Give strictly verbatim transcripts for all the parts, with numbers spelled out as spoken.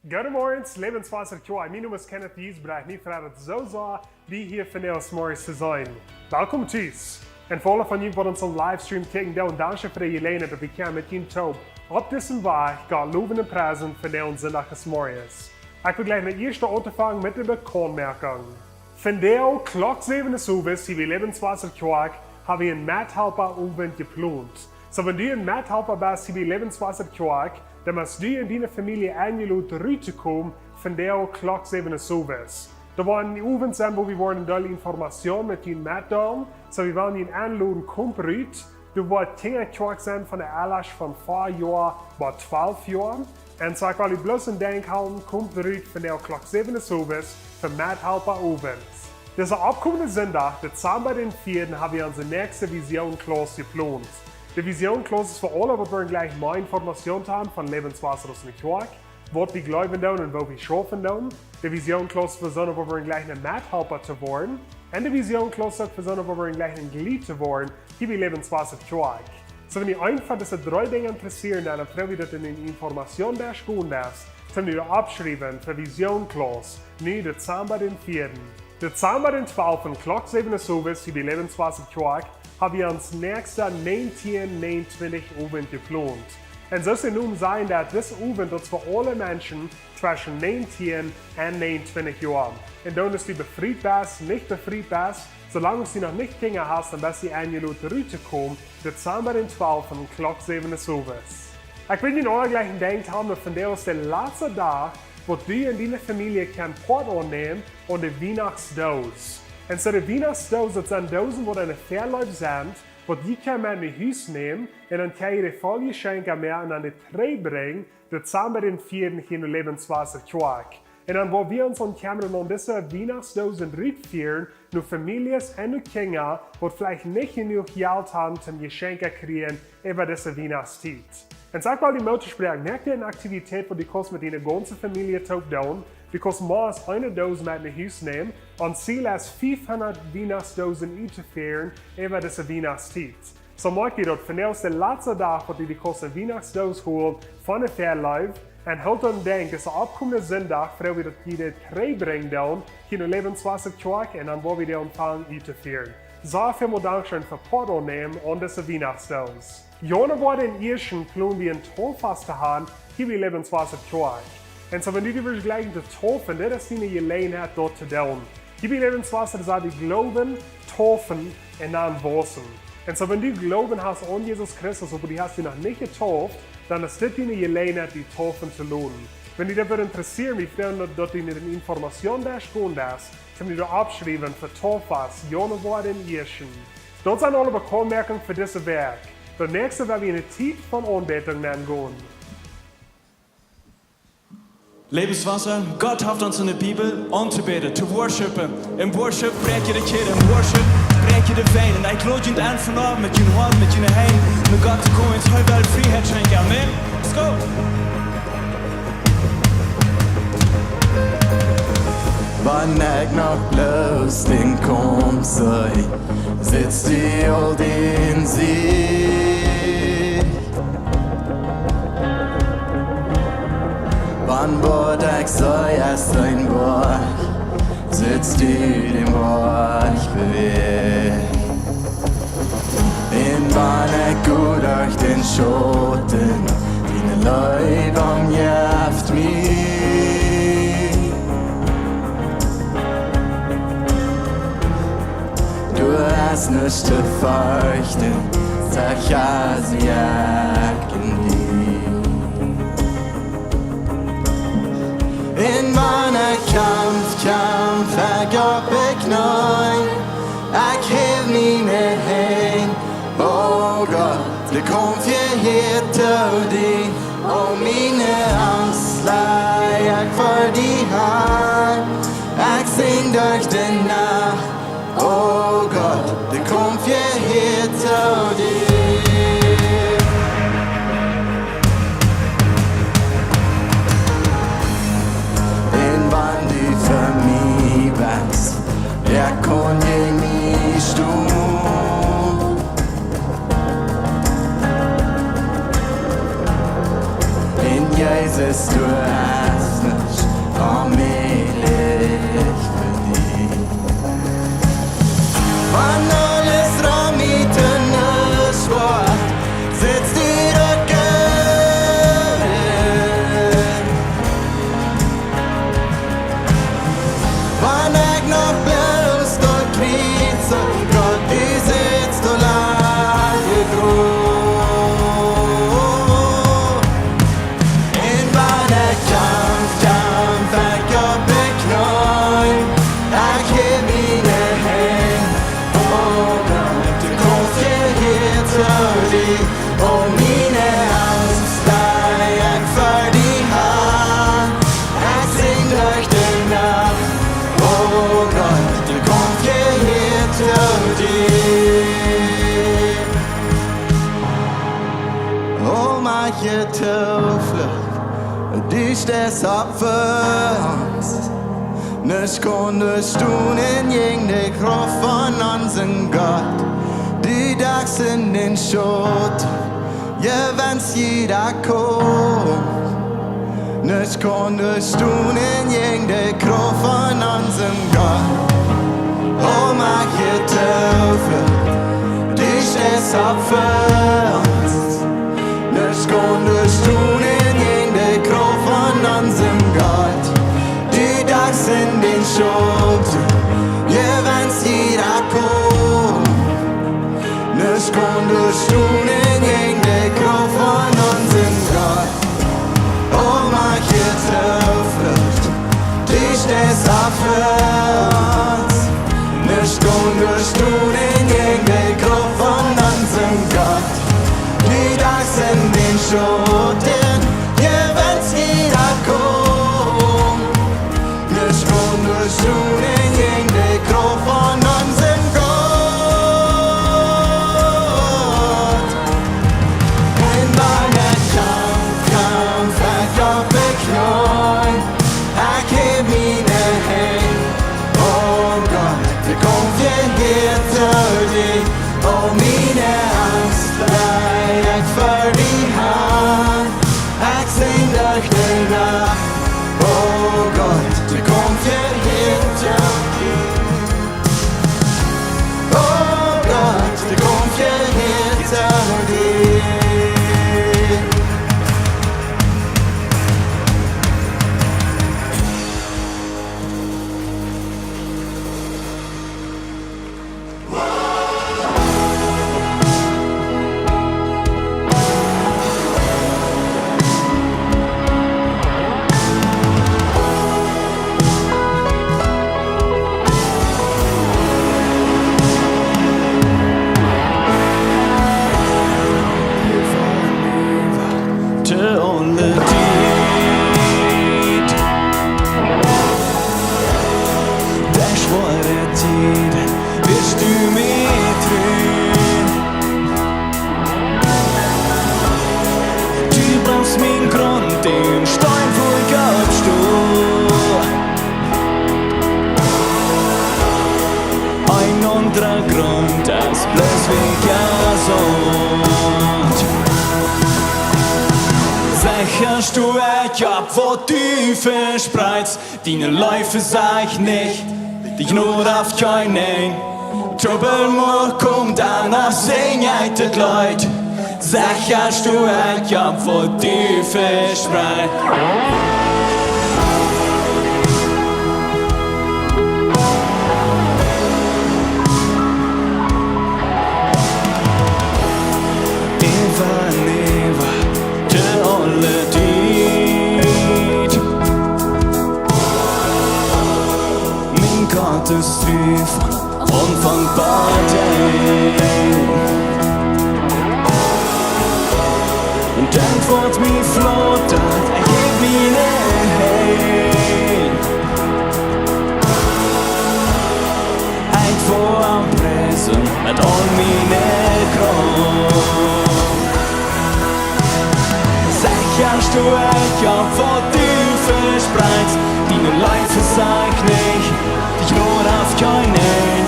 Goodemorjes, Lebenswasser Kjoakj. Mien Nomen es Kenneth Giesbrecht. Mie freit daut soo sea, die hia vondoag zemorjes to sennen. Welkom tus. Un fa aule von junt waut ons opp Livestream kjikjen, dan dankscheen fa de Jeläajenheit daut wie kjennen met junt toop opp disen Wajch Gott lowen un priesen vondoag Sindach zemorjes. Ekj well jlikj met daut ieeschte aunfangen met de Bekauntmoakjunk. Vondoag Klock säwen zemorjes hia bie Lebenswasser Kjoakj ha wie een Methalpa-Owent jeplont. Soo, wan du een Methalpa best hia bie Lebenswasser Kjoakj, dan best du un diene Famielje enjelot ruttokomen vondoag Klock säwen zemorjes. Daut woat een Owent sennen, wua wie woaren een Deel Information met junt metdeelen. Soo, wie wellen junt enloden, komt rut. Doa woat Kjinjakjoakj sennen von de Alders von fief Joa bat twalf Joa. Un soo, ekj well junt bloos en Denkj hoolen, komt rut vondoag Klock säwen zemorjes fa Methalpa-Owent. Disen oppkommenden Sindach, Dezamba dän vieeden, ha wie onse näakjste Vision Class jeplont. De Vision Class es fa aule, waut wie jlikj mea Information haben von Lebenswasser aus eene Kjoakj, waut wie jleewen doonen un woo wie schaufen doonen. De Vision Class es fa soone, waut wie jlikj een Methalpa to woaren. Un de Vision Class es uk fa soone, waut wie jlikj een Jlied to woaren, hia bie Lebenswasser Kjoakj. Soo, wan die eent von dise dree Dinja interessieren, dan froag wie daut en de Information doa gonen deist, toom die oppschriewen fa Vision Class, nu Dezamba dän vieeden. Dezamba dän twalften, Klock säwen zemorjes hia bie Lebenswasser Kjoakj, ha wie onsen näakjsten näajentieen näajenuntwintich Owent jeplont. Un soo aus de Nomen sajcht, daut es een Owent, daut es fa aule Menschen tweschen näajentieen un näajenuntwintich Joa. Un dan, aus du befriet best, nich befriet best, soo lang aus du noch nich Kjinja hast, dan best du enjelot ruttokomen, Dezamba dän twalften, Klock säwen zemorjes. Ekj well junt aule jlikj en Denkj hoolen, daut vondoag es de latste Dach, waut du un diene Famielje kjennen Poat aunnämen aun de Wienachtsdoos. Un soo, de Wienachtsdoos, daut sent Doosen, waut enne Väaleef sent, waut jie kjennen met no Hus nämen, un dan kjenn jie de volle Jeschenkja met no de Tree brinjen, Dezamba dän vieeden hia no Lebenswasser Kjoakj. Un dan woa wie ons aun kjemren, aun dise Wienachtsdoosen rutfieren, no Famieljes un no Kjinja, waut veleicht nich jenuach Jelt haben, toom Jeschenkja kjrieen äwa dise Wienachtstiet. Un soo, ekj well die Moot toospräakjen, moak eene Aktivitäet, waut du kaust met diene gaunze Famielje toop doonen. Du kaust mau eene Doos met no Hus nämen. Un Ziel es, fiefhundat Wienachtsdoosen uttofieren äwa dise Wienachtstiet. Soo moakj die daut vondoag es de latste Dach, waut du die kaust eene Wienachtsdoos holen von de Väaleef. Un hool daut en Denkj, dise oppkommenden Sindach, froag wie daut jie de Tree brinjen doonen, hia no Lebenswasser Kjoakj, un dan woa wie dee aunfangen uttofieren. Soo, väl mol dankscheen fa Poat aunnämen aun dise Wienachtsdoos. Januoa dän ieeschten plon wie een Tauffast to haben, hia bie Lebenswasser Kjoakj. Un soo, wan du die wurscht jlikjen to taufen, dit es diene Jeläajenheit, daut to doonen. Hia bie Lebenswasser saj wie: Gloowen, taufen un dan wausen. Un soo, wan du Gloowen hast aun Jesus Christus, oba du hast die noch nich jetauft, dan es dit diene Jeläajenheit, die taufen to loten. Wan die daut wudd interessieren, wie froagen daut, daut du en de Information doa gonen deist, kjenn jie daut oppschriewen fa Tauffast, Januoa dän ieeschten. Daut sent aule Bekauntmoakjungen fa dise Wäakj. Daut näakjste woa wie en de Tiet von Aunbädunk nenn gonen. Lebenswasser, Gott haft ons en de Bibel auntoobäden, to worshipen. Em Worship bräakj jie de Kjäden, em Worship bräakj jie de Beenen. Ekj lod junt en vondoag met jun Hoat, met june Henj, met Gott to komen, hee well Frieheit schenkjen. Amen. Let's go. Wan ekj noch bloos dän Kaump see, sitst du aul dän Sieg. Wan waut ekj see es een Boajch, sitst du dän Boajch bewäajen. Un wan ekj go derch dän Schauten, diene Leew omjeft mie. Du hast nuscht to ferchten, saj ekj, sie ekj en die. Un wan ekj kjamf, kjamf ekj opp de Kjneeen, ekj häw miene Henj. O Gott, de Kaump jehieet to die. O miene Angst laj ekj ver die han. Ekj sinj derch de Nacht. O Gott, de Kaump jehieet to die. Un wan du fa mie best, wäa kaun jäajen mie stonen? Un Jesus, du hast ne Mach je Tooflucht, du steist opp fa ons. Nuscht kaun doa stonen jäajen de Krauft von onsen Gott. Du dachst en dän Schaut, je wens je doa kaun. Nuscht kaun doa stonen jäajen de Krauft von onsen Gott. O, mach je Tooflucht, du steist opp fa ons. Nuscht kaun doa stonen jäajen de Krauft von onsen Gott. Du dachst en dän Schaut, je wens je doa kaun. Nuscht kaun doa stonen jäajen de Krauft von onsen Gott. O, mach je Tooflucht, du steist opp fa ons. Nuscht kaun doa stonen jäajen de Krauft von onsen Gott. Du dachst en dän Schaut, je wens je doa kaun. Nuscht kaun doa stonen jäajen de Krauft von onsen Gott. En mienen Kaumf, Kaumf, ekj opp de Kjneeen, ekj häw miene Henj. O Gott, wie komen hia to die. Aul miene Angst laj ekj ver die han. Ekj sinj doa nich no. O Gott, wie komen hia to die. O Gott, wie komen hia to die. Te aule Tiet. Dee schwoare Tiet, best du mie tru. Du best mien Grunt, dän Steen, wua ekj opp sto. Een aundra Grunt es bloos wea jesunt. Secha sto ekj opp, waut du vespreist. Diene Leew vesajcht nich, diene Jnod haft kjeen Enj. Trubbel mucht komen, dan sinj ekj dit Leet. Secha sto ekj opp, waut du vespreist. Äwa un äwa, te aule Tiet. Mien Gott es tru von Aunfank bat Enj. Un dan woat mie flot, daut ekj jäw mie nich hen. Ekj woa am priesen met aul miene Krauft. Secha sto ekj opp, waut du vespreist. Diene Leew vesajcht nich, diene Jnod haft kjeen Enj.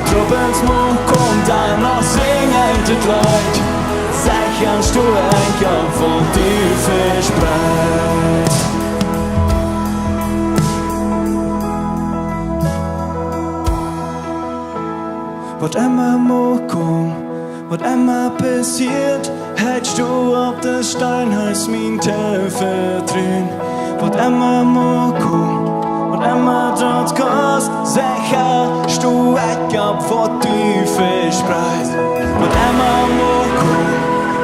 Trubbels mucht komen, dan sinj ekj dit Leet. Secha sto ekj opp, waut du vespreist. Waut emma mucht komen, waut emma passieet, ekj sto opp dän Steen, hee es mien Toovertruen. Waut emma mucht komen, waut emma daut kost, secha sto ekj opp, waut du vespreist. Waut emma mucht komen,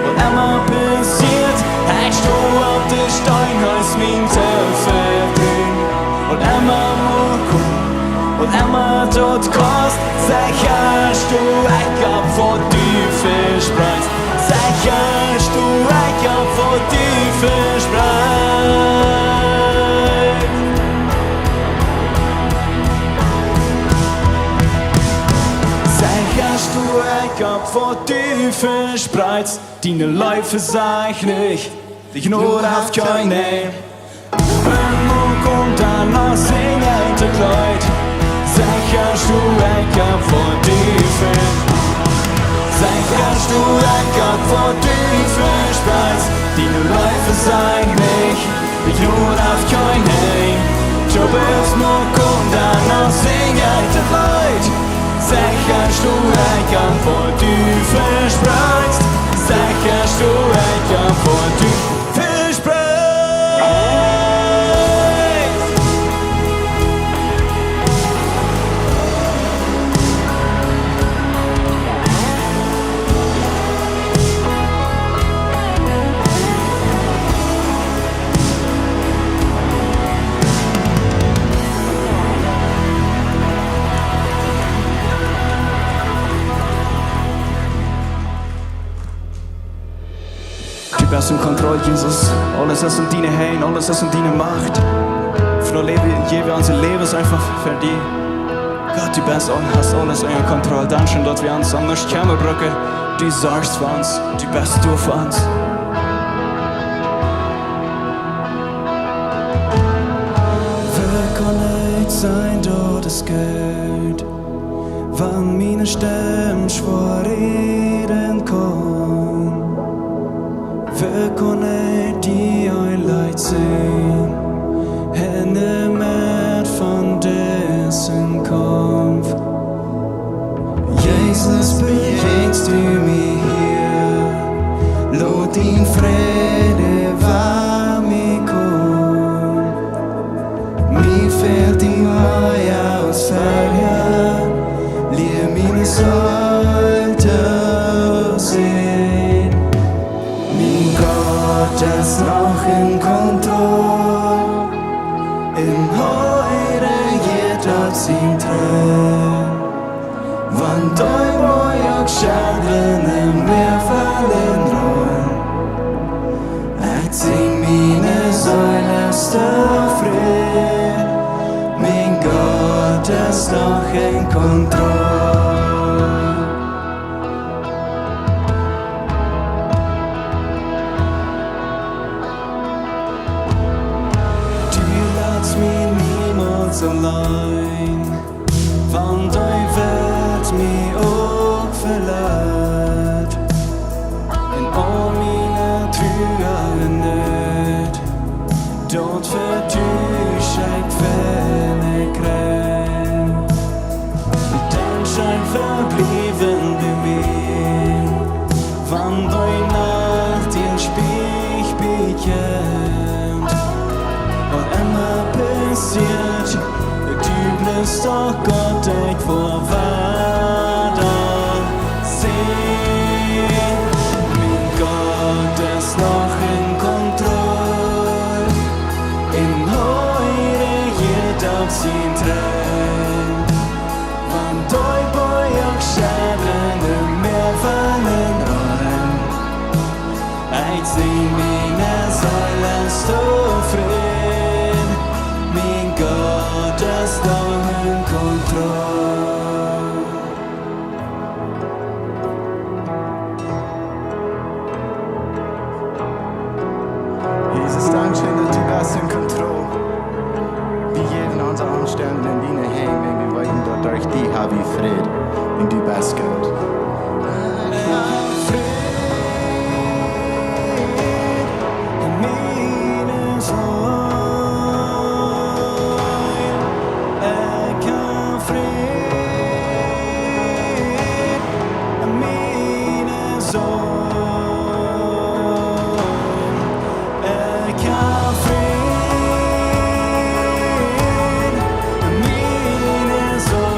waut emma passieet, ekj sto opp dän Steen, hee es mien Toovertruen. Waut emma mucht komen, waut emma daut kost, secha sto ekj opp, waut du vespreist. Secha sto ekj opp, waut du vespreist. Secha sto ekj opp, Waut du vespreist, diene Leew sach nich, de Jnod haft kjeen Enj. Wan Morjen kjemt, dan noch sinj ekj daut Leet. Secha sto ekj opp, waut du ve-, secha sto ekj opp, waut du vespreist, diene Leew sach nich, de Jnod haft kjeen Enj. Tschobes Morjen kjemt, dan noch sinj ekj daut Leet. Secha sto ekj opp, waut du vespreist. Secha sto ekj opp, waut du vespreist. Du best en Kontroll, Jesus. Aules es en diene Henj, aules es en diene Macht. Vondoag läwe wie, jäwe wie ons Läwes eefach fa die. Gott, du best aul-, hast aules unja Kontroll. Dankscheen, daut wie ons om nuscht kjemma bruke. Du sorchst fa ons, du best doa fa ons. Woo kaun ekj sajen, daut es goot, wan miene Stemm schwoa räden kaun? Woo kaun ekj die een Leet sinjen en de Medd von disen Kaumf? Jesus, bejäajnst du mie hia, lot dien Fräd äwa mie komen. Mie fält die mea aus verhäa, lia miene Seel to seenen. Mien Gott es noch en Kontroll, un hee rejieet opp sien Troon. Wan dee Boajch uk schaddren un Mäa faulen, ekj sinj, miene Seel es tofräd. Mien Gott es noch en Kontroll. Du latst mie niemols auleen, wan dee Welt mie uk velat. En aul miene Trua un Noot, daut vetusch ekj, wan ekj kjrieech. Dankscheen fa bliewen bie mie, wan de Nacht en Spieech bekjemt. Waut emma passieet, du blifst doch Gott, ekj woa wada sinjen. Mien Gott es noch en Kontroll, un hee rejieet opp sien Troon. Wan dee Boajch uk schaddren un Mäa faulen, ekj sinj, miene Seel es tofräd. Mien Gott es noch en Kontroll. Jesus, dankscheen, daut du best en Kontroll. Wie jäwen onse Omstend en diene Henj, wan wie weeten, daut derch die ha wie Fräd un du best goot. Fräd en miene Seel. Ekj ha Fräd en miene Seel. Ekj ha Fräd en miene Seel.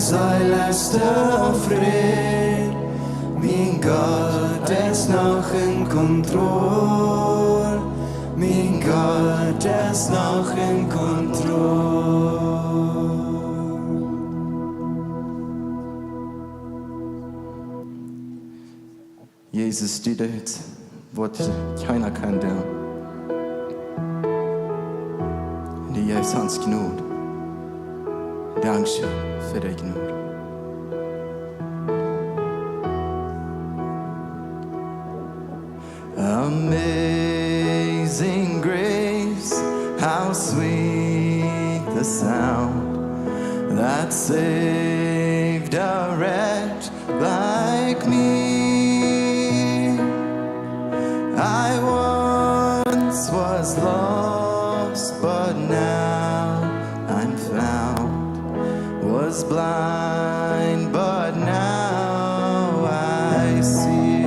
Seel es tofräd, mien Gott es noch en Kontroll, mien Gott es noch en Kontroll. Jesus, du deist, waut kjeena kaun doonen. Du jeefst ons Jnod. Dankscheen fa de Jnod. Amazing grace, how sweet the sound that saved a wretch like me. I once was lost, but now I'm found. Was blind, but now I see.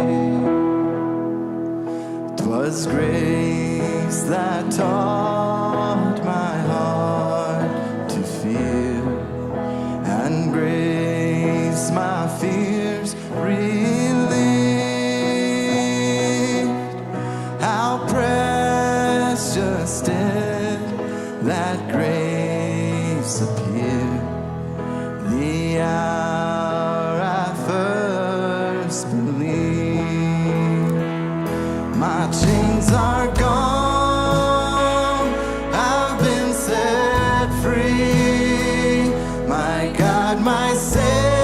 'Twas grace that taught my heart to fear, and grace my fears relieved. How precious did that grace appear, the hour I first believed. My chains are gone, I've been set free. My God, my Savior,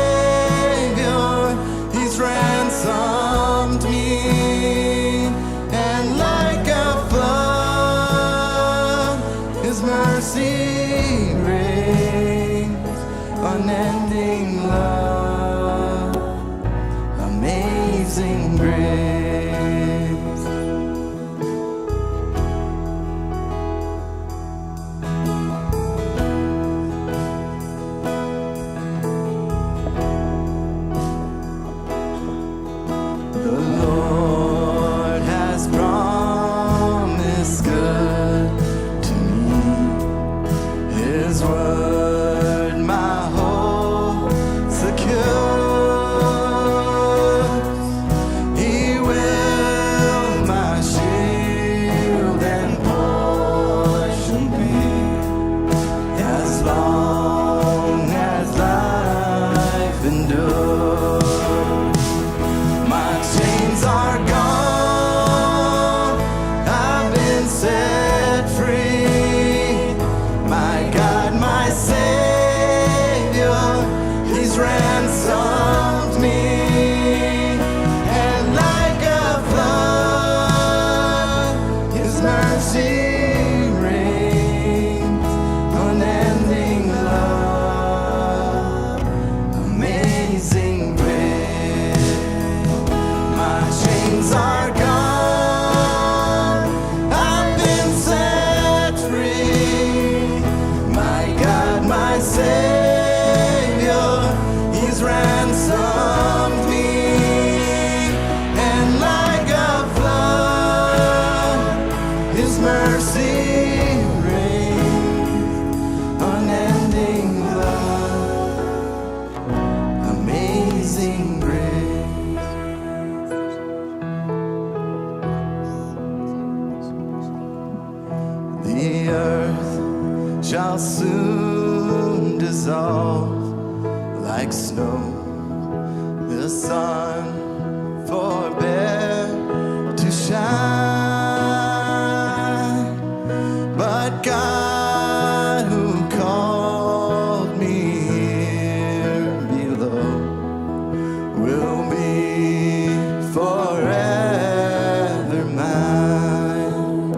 He's ransomed me. And like a flood, His mercy reigns. Unending love, amazing grace. The Lord has promised good to me. His word my hope secures. He will my shield and portion be, as long as life endures. My chains are gone, I've been set free. My God, my Savior, He's ransomed me. And like a flood, His mercy reigns. Unending love, amazing grace. My chains are gone, I've been set free. My God, my Savior, He's ransomed me. And like a flood, His mercy reigns. Unending love, amazing grace. The earth shall soon dissolve like snow. The sun forbear to shine. But God, who called me here below, will be forever mine.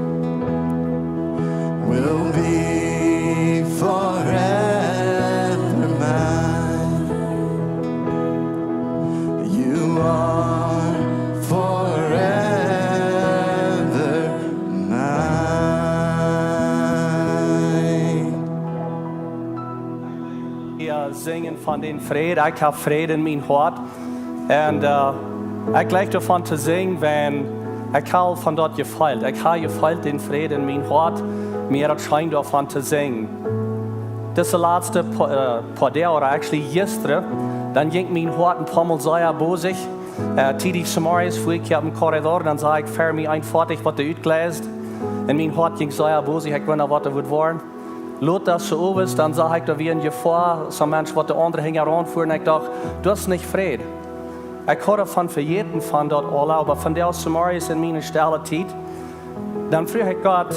Will be forever mine. You are forever mine. Wie sinjen von dän Fräd. Ekj hab Fräd en mien Hoat. Un, äh, ekj jleich doavon to sinjen, wan ekj hab von daut jefeelt. Ekj hab jefeelt dän Fräd en mien Hoat. Mie daut scheen doavon to sinjen. Dise latste poa, äh, poa Doag, ooda actually jistren, dan jinkj mien Hoat een poa Mol sea bosich. Äh, tiedich zemorjes fua ekj hia oppem Korridor, dan sach ekj ver mie een Foatich, waut doa utjleist. Un mien Hoat jinkj sea bosich, ekj wunda, waut doa wudd woaren. Lota zemorjes, dan sach ekj, doa wia een Jefoa, soon Mensch, waut de aundre hinjaraun fua. Un ekj docht, daut es nich Fräd. Ekj haud doavon vejäten, von daut aula, oba vondoag zemorjes en miene stelle Tiet, dan fruach ekj Gott: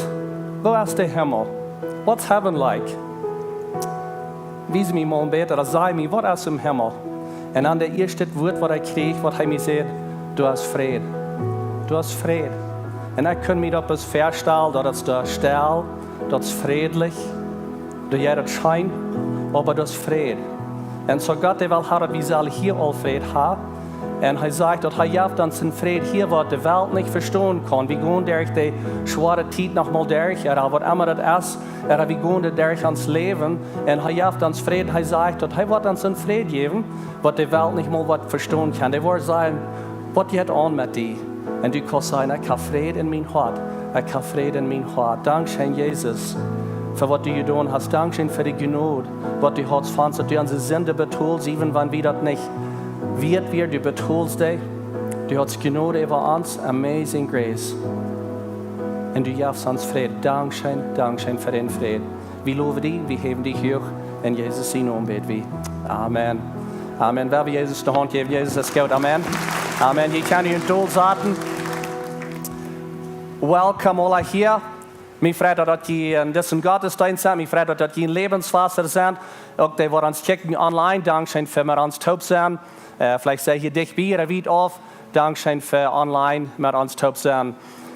"Woo es de Himmel? What's heaven like? Wies mie mol een bät, ooda saj mie, waut es em Himmel?" Un dan daut ieeschte Wuat, waut ekj kjrieech, waut hee mie säd: "Doa es Fräd. Doa es Fräd." Un ekj kunn mie daut bloos väastalen, daut es doa stell, daut es frädlich, doa jeit daut scheen, oba daut es Fräd. Un soo Gott, dee well ha, daut wie sellen hia aul Fräd ha. Un hee sajcht, daut hee jeft ons een Fräd hia, waut de Welt nich vestonen kaun. Wie gonen derch de schwoare Tiet noch mol derch, ooda waut emma daut es, ooda wie gonen derch ons Läwen. Un hee jeft ons Fräd, hee sajcht, daut hee woat ons een Fräd jäwen, waut de Welt nich mol woat vestonen kjennen. Dee woat sajen: "Waut jeit aun met die?" Un du kaust sajen: "Ekj hab Fräd en mien Hoat. Ekj hab Fräd en mien Hoat." Dankscheen, Jesus, fa waut du jedonen hast. Dankscheen fa de Jnod, waut du hast, von daut du onse Sind betolst, even wan wie daut nich wieet wieren, du betolst dee. Du hast Jnod äwa ons, amazing grace. Un du jefst ons Fräd. Dankscheen, dankscheen fa dän Fräd. Wie lowen die, wie häwen die huach. En Jesus sienen Nomen bäd wie. Amen. Amen. Well wie Jesus de Haunt jäwen? Jesus es goot. Amen. Amen. Jie kjennen junt dol saten. Welcome aula hia. Mie freit daut, daut jie en disen Gottesdeenst sent. Mie freit daut, daut jie en Läwenswota sent. Uk dee, waut ons kjikjen online, dankscheen fa met ons toop sennen. Äh, veleicht sie jie dicht bie ooda wiet auf. Dankscheen fa online met ons toop sennen.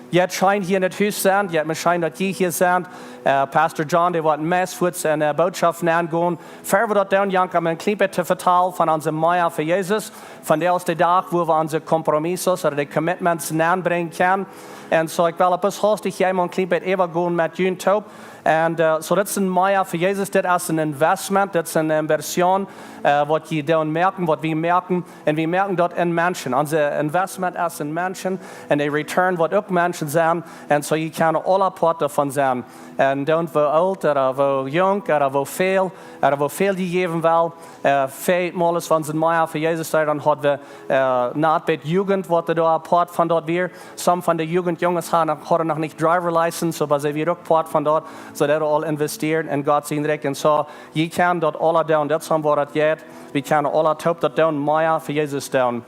Jie schient hia en daut Hus sennen, jie schient, daut jie hia sent. Äh, Pastor John, dee woat meist fuaz en de Botschaft aungonen. Ver wie daut doonen, jank ekj een kjlien bät to vetalen von onse Mea fa Jesus. Vondoag es de Dach, wua wie onse compromisos ooda de commitments aunbrinjen kjennen. Un soo, ekj well opp daut hastich hia eemol een kjlien bät äwagonen met junt toop. Un, äh, soo, daut es een Mea fa Jesus, daut es een Investment, daut es eene Inversion, äh, waut jie doonen moaken, waut wie moaken. Un wie moaken daut en Menschen. Onse Investment es en Menschen. Un de Return woat uk Menschen sennen. Un soo, jie kjennen aula Poat doavon sennen. Un doont, woo oolt ooda woo junk ooda woo väl, ooda woo väl jie jäwen wellen. Äh, väl mol es, wan see Mea fa Jesus deeden, dan haud wie, äh, nat bie Jugend, waut doa Poat von daut wia. Some von de Jugendjunges hauden, hauden noch nich driver license, oba see wieren uk Poat von daut. Soo daut aul investieren en Gott sien Rikj. Un soo, jie kjennen daut aula doonen. Daut es waut daut jeit. Wie kjennen aula toop daut doonen, Mea fa Jesus doonen.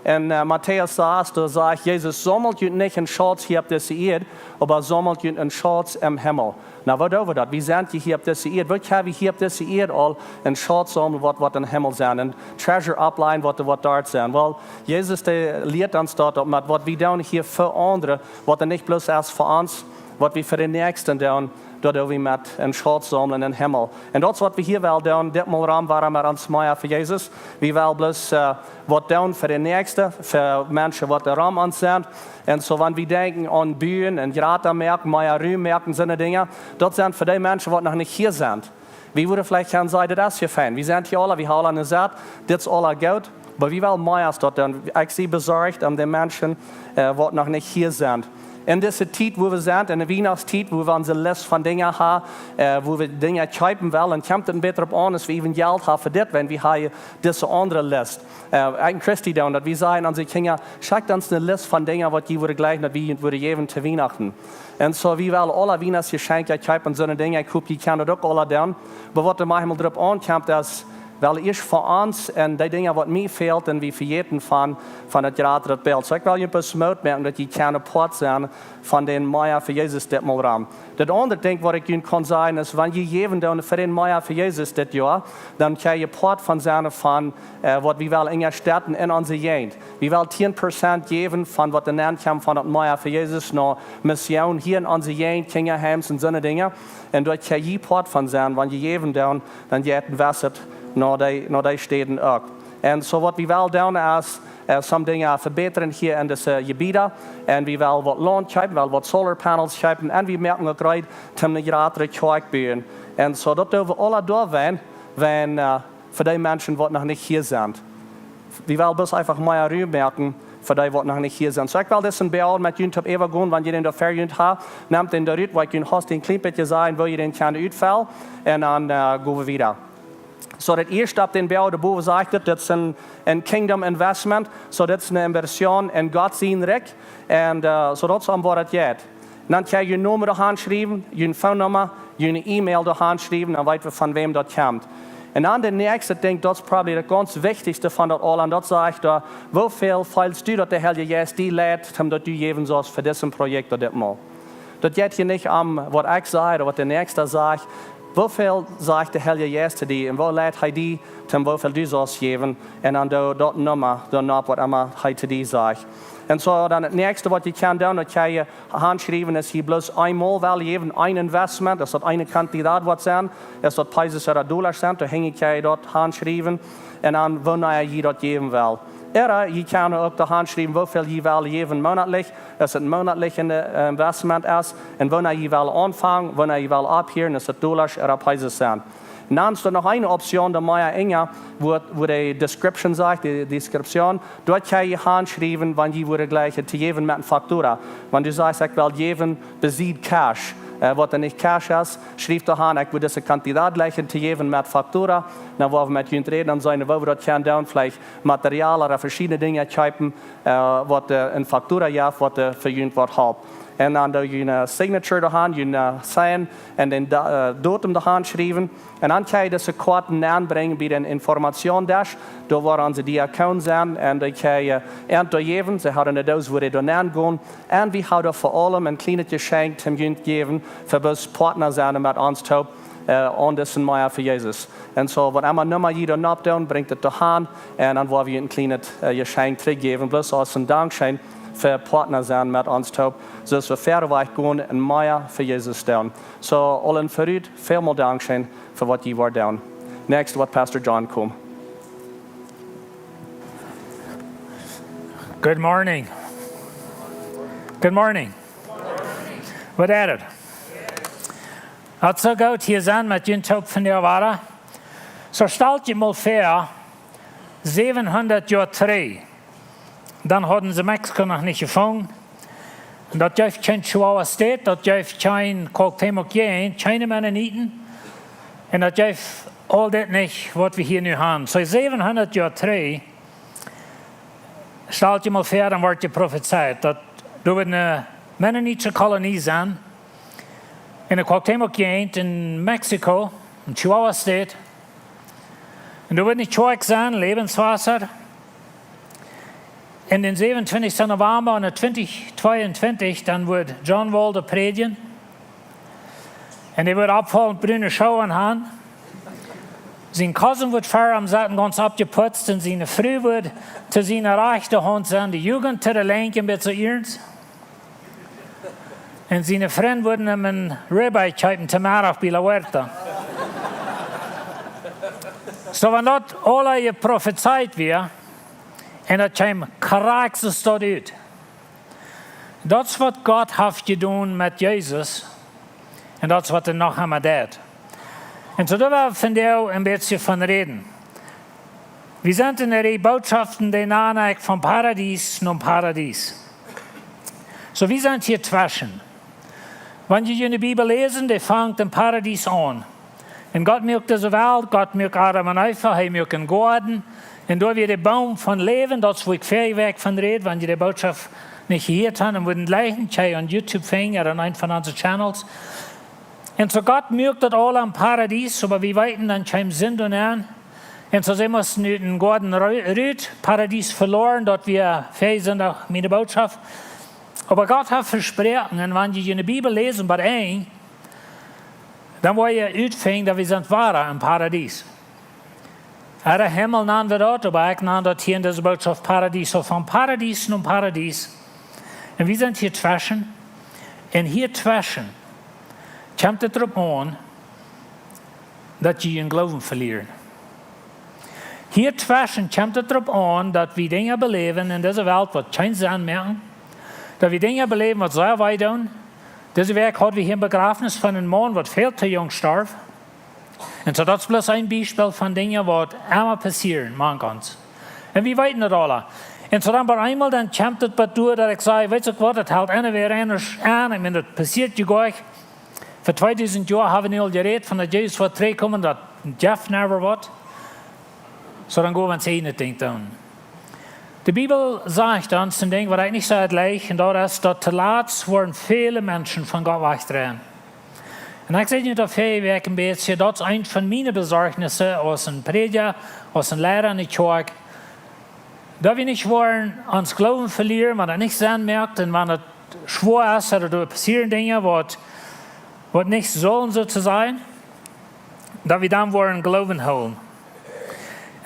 En, äh, Matäus sas, doa sajcht Jesus: "Saumelt junt nich een Schauz hia opp dise Ieed, oba saumelt junt een Schauz em Himmel." Na, woo doo wie daut? Wie sent hia opp dise Ieed. Woo kjenn wie hia opp dise Ieed aul een Schauz saumlen, waut, waut em Himmel sennen? Een treasure oppbewoaren, waut, waut doa sennen. Well, Jesus, dee lieet ons daut, daut met waut wie doonen hia fa aundre, waut nich bloos es fa ons, waut wie fa de Näakjsten doonen, daut doo wie met een Schauz saumlen em Himmel. Un daut es waut wie hia wellen doonen, ditmol rom, wuarom wie ons Mea fa Jesus. Wie wellen bloos, äh, waut doonen fa de Näakjste, fa Menschen, waut rom ons sent. Un soo, wan wie denkjen aun buen un jrata moaken, mea Rum moaken, soone Dinja, daut sent fa dee Menschen, waut noch nich hia sent. Wie wudden veleicht kjennen sajen: "Daut es je fein. Wie sent hia aula, wie haben aula ne Saut, dit es aula goot." Oba wie wellen mea aus daut doonen. Ekj sie besorcht om de Menschen, äh, waut noch nich hia sent. En dise Tiet, wua wie sent, en de Wienachtstiet, wua wie onse List von Dinja haben, äh, wua wie Dinja kjeepen wellen, un kjemt et een bät doaropp aun, aus wie even Jelt haben fa dit, wan wie haben dise aundre List. Äh, ekj un Christi doonen daut, wie sajen aun onse Kjinja: "Schekjt ons ne List von Dinja, waut jie wudden jleichen, daut wie junt wudden jäwen to Wienachten." Un soo, wie wellen aula Wienachtsjeschenkja kjeepen, soone Dinja, ekj hop, jie kjennen daut uk aula doonen. Oba waut doa maunchmol doaropp aunkjemt, es, well, ieescht fa ons un dee Dinja, waut mie fält, un wie vejäten von, von daut jratre Bilt. Soo, ekj well junt bloos Moot moaken, daut jie kjennen Poat sennen von dän Mea fa Jesus ditmol rom. Daut aundre Dinkj, waut ekj junt kaun sajen, es, wan jie jäwen doonen fa dän Mea fa Jesus dit Joa, dan kjenn jie Poat von sennen von, äh, waut wie wellen unjastetten en onse Jäajent. Wie wellen tieen Prozent jäwen von waut doa nenkjemt von daut Mea fa Jesus no Mission hia en onse Jäajent, Kjinjaheims un soone Dinja. Un doa kjenn jie Poat von sennen, wan jie jäwen doonen, dan jeit et wesset no dee, no dee Städen uk. Un soo waut wie wellen doonen es, äh, some Dinja vebätren hia en dise Jebieda. Un wie wellen waut Launt kjeepen, wellen waut solar panels kjeepen. Un wie moaken uk reed, om ne jratre Kjoakj buen. Un soo daut doo wie aula doawäajen, wäajen, äh, fa dee Menschen, waut noch nich hia sent. Wie wellen bloos eefach mea Rum moaken fa dee waut noch nich hia sent. Soo, ekj well disen Bäl met junt toop äwagonen, wan jie dän doa ver junt haben. Nemt dän doa rut, waut ekj junt haust een kjlien bät sajen, woo jie dän kjennen utfellen. Un dan, äh, go wie wieda. Soo, daut ieeschte opp dän Bäl doa bowen sajcht et, dit es een, een Kingdom Investment. Soo, dit es eene Inversion en Gott sien Rikj. Un, äh, soo daut es om waut et jeit. Un dan kjenn jie jun Nomen doa aunschriewen, jun Phone Numma, jun E-Mail doa aunschriewen, dan weet wie von wäm daut kjemt. Un dan daut näakjste Dinkj, daut es probably daut gaunz wichtichste von daut aula, un daut sajcht doa, woo väl feelst du daut de Heilje Jeist die leit, om daut du jäwen saust fa disen Projekt ooda dit Mol. Daut jeit hia nich om waut ekj saj ooda waut de Näakjsta sajcht. Woo väl sajcht de Heilje Jeist to die un woo leit hee die, om woo väl du saust jäwen, un dan doo daut Numma, dan opp waut emma hee to die sajcht. Un soo dan daut näakjste waut jie kjennen doonen, daut jie aunschriewen, es hia bloos eemol well jäwen, een Investment, es daut een Kandidat waut sent, es daut Pesos ooda Dollasch sent, dan hinj jie daut aunschriewen, un dan wanea jie daut jäwen well. Ooda jie kjennen uk doa aunschriewen, woo väl jie well jäwen monatlich, es et een monatlich, äh, Investment es, un wanea jie well aunfangen, wanea jie well opphieren, es et Dollasch ooda Pesos sent. Un dan es doa noch eene Option, doa mea unja, woo, woo de Description sajcht, de Description, doa kjenn jie aunschriewen, wan jie wudden jleichen to jäwen met eene Faktura. Wan du sajchst, ekj well jäwen besied Cash, äh, waut dan nich Cash es, schriew doa aun, ekj wudd dise Kandidat jleichen to jäwen met Faktura. Dan woa wie met junt räden, dan seenen woo wie daut kjennen doonen, veleicht Material ooda veschiedne Dinja kjeepen, äh, waut, äh, eene Faktura jeft, waut, äh, fa junt waut halpt. Un dan doo jie eene Signature doa aun, jie, äh, sign un dän Da-, äh, Datum doa aunschriewen. Un dan kjenn jie dise Koaten aunbrinjen bie dän Informationsdesk. Doa woaren onse Diakonen sennen un dee kjenn jie, äh, an doa jäwen. See haben eene Doos, wua dee doa nengonen. Un wie haben fa aulem een kjlienet Jeschenkj toom junt jäwen, fa bloos Partner sennen met ons toop, äh, aun disen Mea fa Jesus. Un soo, waut emma Numma jie doa nopp doonen, brinjt et doa aun. Un dan woa wie een kjlienet, äh, Jeschenkj trigjjäwen, bloos aus een Dankscheen fa Partner sennen met ons toop, soo daut wie wieda wajch gonen un mea fa Jesus doonen. Soo, aul en verut, välmol Dankscheen fa waut jie woaren doonen. Näakjste woat Pastor John komen. Good morning. Good morning. Waut es et? Daut es soo goot hia sennen met junt toop vondoag wada. Soo stalt junt mol väa, säwenhundat Joa trigj, dan hauden see Mexiko noch nich jefungen. Un daut jeef kjeen Chihuahua State, daut jeef kjeen Cuauhtémoc Jäajent, kjeene Mennoniten. Un daut jeef aul dit nich, waut wie hia nu haben. Soo säwenhundat Joa trigj, stalt junt mol väa, dan wort jeprofezeit, daut doa wudd eene mennonitische Kolonie sennen, en de Cuauhtémoc Jäajent en Mexiko, en Chihuahua State. Un doa wudd eene Kjoakj sennen, Lebenswasser. Un dän säwenuntwintichsten November en twintich tweeuntwintich, dan wudd John Waldo prädjen. Un hee wudd oppfaulen brune Schooen haben. Sien Cousin wudd ver am sitten, gaunz oppjeputzt, un siene Fru wudd to siene rajchte Haunt sennen, de Jugend to de linkje, een bät soo ieescht. Un siene Frind wudden am een Ribeye kjeepen to Meddach bie La Huerta. Soo, wan daut aula jeprofezeit wia, un daut kjeem krakjt soo ut. Daut es waut Gott haft jedonen met Jesus. Un daut es waut hee noch emma deit. Un soo, doa well wie vondoag een bät von räden. Wie sent en de Reaj Bootschoften, dee nanen ekj von Paradies no Paradies. Soo, wie sent hia tweschen. Wan jie en de Bibel läsen, dee fangt em Paradies aun. Un Gott muak dise Welt, Gott muak Adam un Eva, hee muak een Goaden. Un doa wia de Boom von Läwen, daut es wua ekj väaje Wäakj von räd, wan jie de Bootschoft nich jehieet haben, un wudden jlikjen, kjenn jie aun YouTube finjen, ooda aun eenen von onse Channels. Un soo Gott muak daut aula em Paradies, oba wie weeten, dan kjeem Sind aun. Un soo see musten ut dän Goaden ru-, rut, Paradies veloaren, daut wia väaje Sindach miene Bootschoft. Oba Gott haft vesproaken, un wan jie en de Bibel läsen, bat Enj, dan woa jie utfinjen, daut wie sent wada em Paradies. Ooda Himmel nanen wie daut, oba ekj nan daut hia en dise Bootschoft Paradies, soo von Paradies no Paradies. Un wie sent hia tweschen. Un hia tweschen kjemt et doaropp aun, daut jie jun Gloowen velieren. Hia tweschen kjemt et doaropp aun, daut wie Dinja beläwen en dise Welt, waut kjeen Senn moaken. Daut wie Dinja beläwen, waut sea wee doonen. Dise Wäakj hauden wie hia een Bejrafnis von een Maun, waut väl too junk storf. Un soo, daut es bloos een Biespel von Dinja, waut emma passieren, mank ons. Un wie weeten daut aula. Un soo dan bie eemol dan kjemt et bie doa daut ekj saj: "Weetst uk waut, et helt eene wea eene aun." Ekj meen, daut passieet je goa. Fa tweedusent Joa ha wie nu aul jerät von daut Jesus woat trigjkomen, daut jeft never waut. Soo dan go wie ons ieejnet Dinkj doonen. De Bibel sajcht ons een Dinkj waut ekj nich soo leicht, un daut es daut toolatst woaren väle Menschen von Gott wajchdreien. Un ekj saj nu daut väl, woo ekj een bät, daut es eent von miene Besorjnisse aus een Prädja, aus een Liera enne Kjoakj. Daut wie nich woaren ons Gloowen velieren, wan et nich Senn moakt un wan et schwoa es, ooda doa passieren Dinja waut, waut nich sellen, soo to sajen, daut wie dan woaren Gloowen hoolen.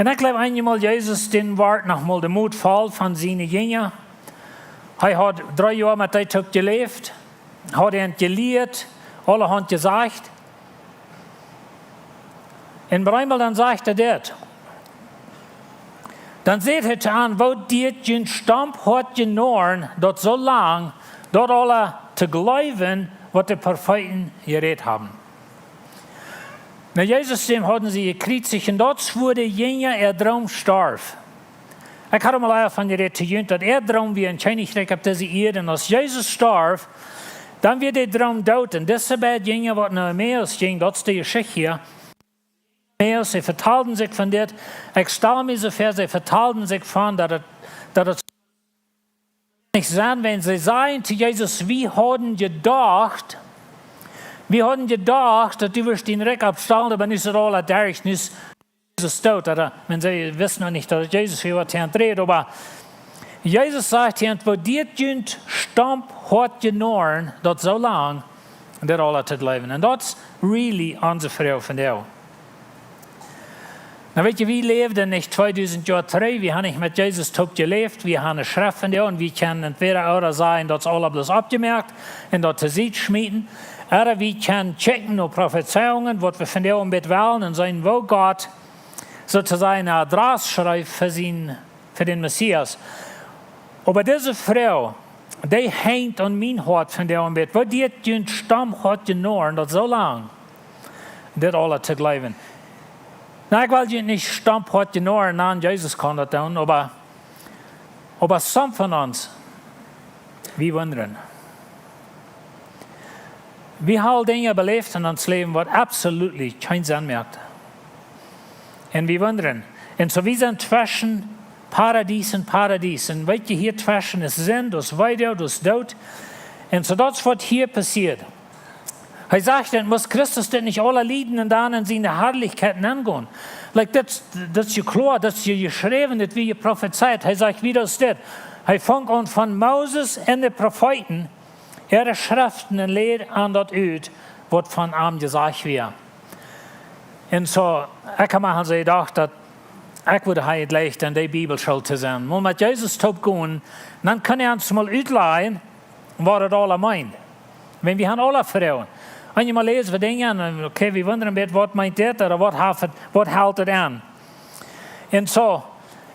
Un ekj jleew, eenjemol Jesus, dän wort noch mol de Moot foll von siene Jinja. Hee haud dree Joa met dee toop jeläft, haud an jelieet, aulahaunt jesajcht. Un bie eemol dan sajcht hee dit. Dan säd hee to an: "Woo diet junt stomphoatje Noaren daut soo lang, daut aula to jleewen, waut de Profeeten jerät haben?" Nu, Jesus, dän hauden see jekjriezicht, un daut wia de Jinja äa Droom storf. Ekj haud mol ea von jerät to junt, daut äa Droom wia een Kjennichrikj opp dise Ieed. Un aus Jesus storf, dan wia de Droom doot. Un dise beid Jinja, waut no Emmaus jinjen, daut es de Jeschicht hia. Emmaus, see vetalden sikj von dit. Ekj stal mie soo väa, see vetalden sikj von daut et, daut et nich sennen, wan see sajen to Jesus: "Wie hauden jedocht, wie hauden jedocht, daut du wurscht dien Rikj oppstalen, oba nu es et aula derch, nu es Jesus doot." Ooda, wan see wisten noch nich, daut et Jesus wia, waut hee aundreid, oba Jesus sajcht hia: "Woo diet junt stomphoatje Noaren daut soo lang, un dit aula to jleewen?" Un daut es really onse Froag von doa. Nu, weetst, wie läwden nich tweedusent Joa trigj, wie haben nich met Jesus toop jeläft, wie haben eene Schreft von doa, un wie kjennen entwäda ooda sajen, daut es aula bloos oppjemoakt un daut to Sied schmieten, ooda wie kjennen checken no Profezeiungen, waut wie von doa een bät wellen, un seenen, woo Gott soo to sajen een Adress schreef fa sien, fa dän Messias. Oba dise Froag, dee henjt aun mien Hoat von doa aun bät: "Woo diet junt stomphoatje Noaren daut soo lang, dit aula to jleewen?" Nu, ekj well junt nich stomphoatje Noaren nanen, Jesus kaun daut doonen, oba, oba some von ons, wie wundren. Wie haben Dinja beläft en ons Läwen, waut absolutely kjeen Senn moakt. Un wie wundren. Un soo, wie sent tweschen Paradies un Paradies. Un weetst, hia tweschen es Sind, daut es Weedoag, daut es Doot. Un soo, daut es waut hia passieet. Hee sajcht dan: "Must Christus dit nich aula lieden un dan en siene Harlichkjeit nengonen?" Like, daut, daut es je kloa, daut es je jeschräwen, daut wia je profezeit. Hee sajcht: "Woo es dit?" Hee funk aun von Moses un de Profeeten, äare Schreften, un läd an daut ut, waut von am jesajcht wia. Un soo, ekj hab mie aul jedocht, daut ekj wudd hia jlikj en de Bibelschool to sennen. Mol met Jesus toop gonen, dan kaun hee ons mol utlajen, waut daut aula meent. Wan wie haben aula Froagen. Eenjemol läsen wie Dinja un, okay, wie wundren een bät, waut meent dit, ooda waut haft et, waut helt et aun? Un soo,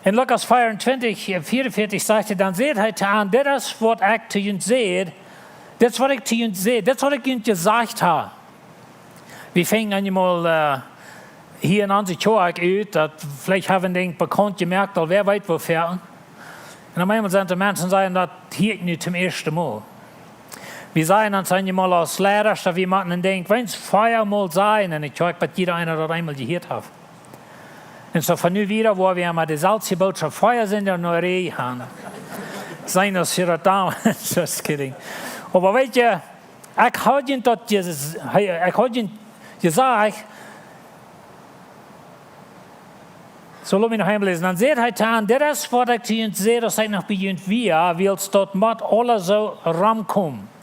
en Lukas vea un twintich, vea un veatich sajcht hee: "Dan säd hee to an: Dit es waut ekj to junt säd, dit es waut ekj to junt säd, dit es waut ekj junt jesajcht hab." Wie finjen eenjemol, äh, hia en onse Kjoakj ut, daut veleicht haben Dinja bekaunt jemoakt, aul wäa weet woo väl. Un opp eemol sent doa Menschen, sajen: "Daut hia ekj nu toom ieeschten Mol." Wie sajen ons eenjemol aus Liera, daut wie motten een Dinkj weens veamol sajen en de Kjoakj, bat jieda eena daut eemol jehieet haft. Un soo von nu wieda, woo wie emma deselwje Bootschoft, vea sent doa noch ree han. Sent aus hia daut dan, just kidding. Oba weetst, ekj haud junt daut jes-, hee, ekj haud junt jesajcht, soo, lot mie noch eemol läsen. Dan säd hee to an: "Dit es waut ekj to junt säd, aus ekj noch bie junt wia, wiels daut mott aules soo romkomen."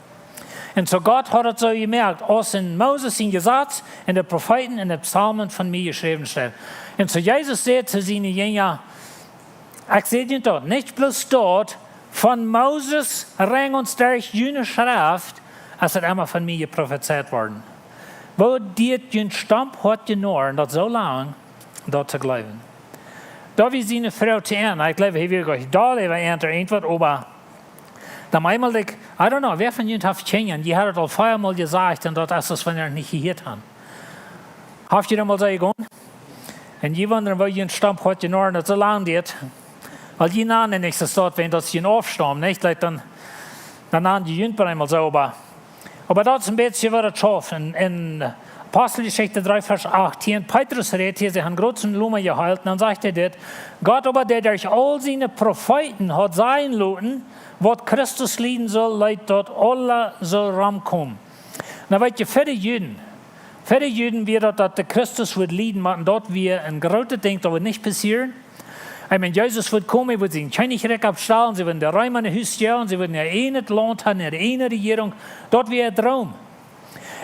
Un soo Gott haud et soo jemoakt, aus en Moses sien Jesaz un de Profeeten un de Psalmen von mie jeschräwen steit. Un soo Jesus säd to siene Jinja: Ekj säd junt daut, nich bloos daut, von Moses rengons derch june Schreft es et emma von mie jeprofezeit worden. Woo diet junt stomphoatje Noaren daut soo lang daut to jleewen? Daut wia siene Froag to an. Ekj jleew, hee wia jlikj doll äwa an to antwoaten, oba dan eemol ekj, I don't know, wäa von junt haft Kjinja, dee haben et aul veamol jesajcht un daut es, aus wan see et nich jehieet haben. Haft jie daut mol soo jegonen? Un jie wundren, woo junt stomphoatje Noaren daut soo lang diet. Wiels jie nanen nich soo staut, wan daut jie aufstaumen, nich? Like dan, dan nanen jie junt bie eemol soo, oba, oba daut es een bät woo daut schauft. En, en Aposteljeschicht dree, Varsch achtieen, Petrus rät hia, see haben grooten Loma jeheelt, un dan sajcht hee dit: Gott oba, dee derch aul siene Profeeten haud sajen loten, waut Christus lieden sull, leet daut aules sull romkomen. Nu weet jie, fa de Juden, fa de Juden wia daut, daut de Christus wudd lieden, oba daut wia een grootet Dinkj, daut wudd nich passieren. Ekj meen, Jesus wudd komen, hee wudd sien Kjennichrikj oppstalen, see wudden de Reema no Hus joagen, see wudden äa eejnet Launt haben, äare eejne Rejierunk. Daut wia äa Droom.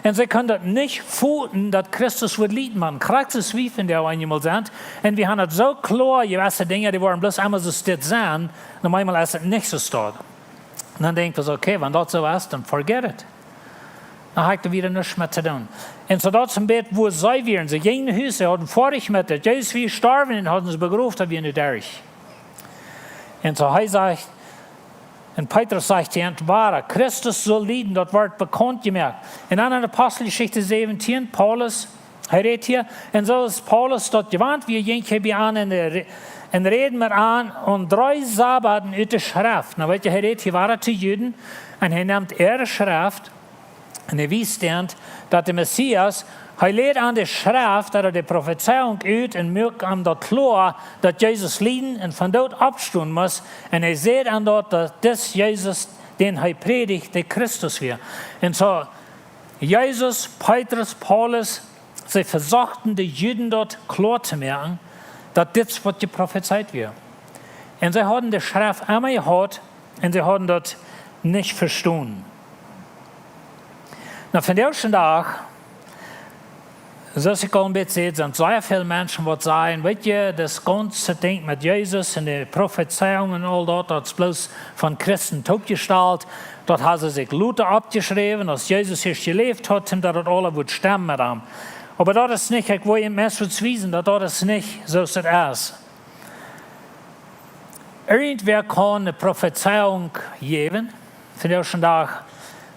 Un see kunnen daut nich foten, daut Christus wudd lieden, oba krakjt soo aus wie vondoag eenjemol sent. Un wie haben daut soo kloa, jie weeten, Dinja, dee woaren bloos emma soo steit sennen, un opp eemol es et nich soo staut. Un dan denkj wie soo, okay, wan daut soo es, dan forget it. Dan hab ekj doa wada nuscht met to doonen. Un soo daut es een bät woo see wieren. See jinjen no Hus, see hauden foadich met daut Jesus wia jestorwen un hauden am begroft, daut wia nu derch. Un soo hee sajcht, un Petrus sajcht hia, wada, Christus sull lieden, daut woat bekaunt jemoakt. Un dan en Aposteljeschicht säwentieen, Paulus, hee rät hia, un soo aus Paulus daut jewant wia, jinkj hee bie an un, re-, un räd met an, un dree Sabbaten ut de Schreft. Nu weet jie, hee rät hia wada to Juden, un hee nemt äare Schreft, un hee wiest an, daut de Messias, hee läd an de Schreft, daut hee de Profezeiunk ut, un muak an daut kloa, daut Jesus lieden un vom Doot oppstonen must, un hee säd an daut, daut dis Jesus, dän hee prädicht, de Christus wia. Un soo, Jesus, Petrus, Paulus, see vesochten de Juden daut kloa to moaken, daut dit waut jeprofezeit wia. Un see hauden de Schreft emma jehaut un see hauden daut nich vestonen. Nu, vondoag dän Dach, soo aus ekj aul een bät säd, sent sea väl Menschen waut sajen, weet jie, daut gaunze Dinkj met Jesus un de Profezeiungen un aul daut, daut es bloos von Christen toopjestalt, daut haben see sikj lota oppjeschräwen, aus Jesus ieescht jeläft haud, un daut daut aules wudd stemmen met am. Oba daut es nich, ekj well junt meist wiesen, daut daut es nich soo aus et es. Irjentwäa kaun eene Profezeiunk jäwen. Vondoag dän Dach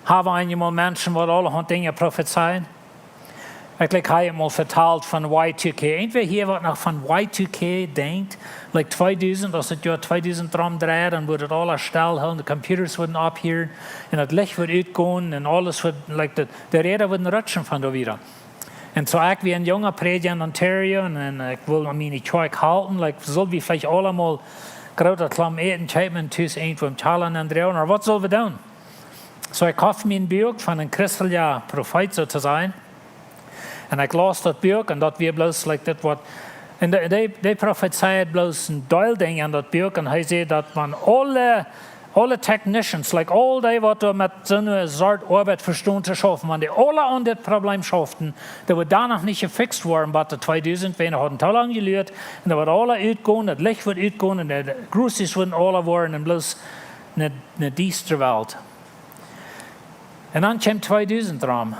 haben wie eenjemol Menschen waut aulahaunt Dinja profezeien. Ekj, like, hab mol vetalt von Y two K. Irjentwäa hia waut noch von Y two K denkjt? Like tweedusent, aus daut Joa tweedusent romdreid, dan wudd daut aules stell, de Computers wudden opphieren, un daut Licht wudd utgonen, un aules wudd, like, de, de Räda wudden rutschen von doa wieda. Un soo, ekj wia een junga Prädja en Ontario, un, un ekj wull aun miene Kjoakj halpen, like, sull wie veleicht aula mol groote Kjlompen Äten kjeepen un tus irjentwua em Kjalla nenn droagen, ooda waut sull wie doonen? Soo, ekj koft mie een Buak von een christelja Profeet, soo to sajen. Un ekj laus daut Buak un daut wia bloos, like, dit waut, un dee, dee, dee profezeit bloos een Deel Dinja en daut Buak un hee säd daut wan aule, aule technicians, like, aul dee waut doa met soone Sort Oabeit vestonen to schaufen, wan dee aula aun dit Problem schauften, daut wudd dan noch nich jefixt woaren, bat de tweedusent, wiels dee hauden too lang jeluat, un daut wudd aula utgonen, daut Licht wudd utgonen, un de, de groceries wudden aula woaren, un bloos eene, eene diestre Welt. Un dan kjeem tweedusent rom.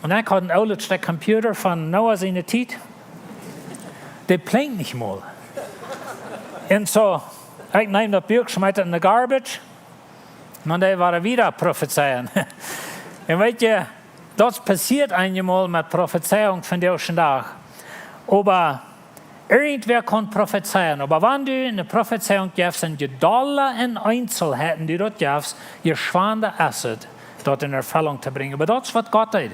Un ekj haud een oolet Stekj Computer von Noah siene Tiet. Dee plinkt nich mol. Un soo, ekj neem daut Buak, schmeet et en de garbage. Un dan deed ekj wada profezeien. Un weet jie, daut passieet eenjemol met Profezeiunk vondoag dän Dach. Oba irjentwäa kaun profezeien, oba wan du eene Profezeiunk jefst un je dolla en Eenselheiten du daut jefst, je schwanda es et, daut en Erfellunk to brinjen. Oba daut es waut Gott deed.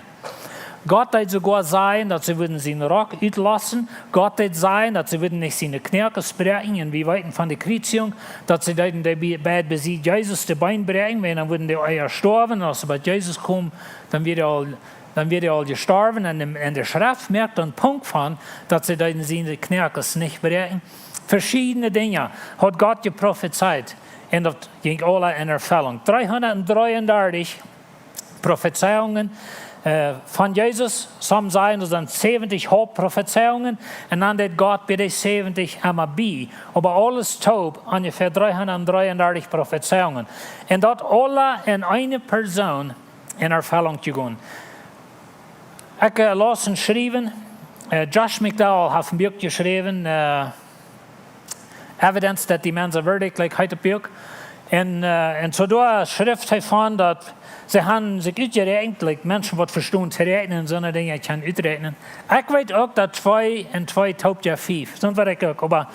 Gott deed soogoa sajen, daut see wudden sienen Rock utlossen. Gott deed sajen, daut see wudden nich siene Knoakes bräakjen. Un wie weeten von de Kjriezjunk, daut see deeden dee bie, bie, bie Jesus de Been bräakjen, wiels dan wudden dee ea stoawen. Un aus see bie Jesus kjeemen, dan wia dee aul dan wia dee aul jestorwen. Un de, un de Schreft moakt een Punkt von, daut see deeden siene Knoakes nich bräakjen. Veschiedne Dinja haud Gott jeprofezeit. Un daut jinkj aula en Erfellunk. Dreehundatdreeundartich Profezeiungen, äh, von Jesus. Some sajen, daut sent säwentich Hauptprofezeiungen. Un dan deed Gott bie de säwentich emma bie. Oba aules toop onjefäa dreehundatdreeundartich Profezeiungen. Un daut aula en eene Persoon en Erfellunk jegonen. Ekj, äh, laus een Schriewen, äh, Josh McDowell haft een Buak jeschräwen, äh, Evidence That the Men's Verdict, like, heet daut Buak. Un, äh, un soo doa schrift hee von daut see haben sikj utjeräakjent, like, Menschen waut vestonen to räakjnen un soone Dinja kjennen uträakjnen. Ekj weet uk daut twee un twee toop jeft fief. Soont weet ekj uk, oba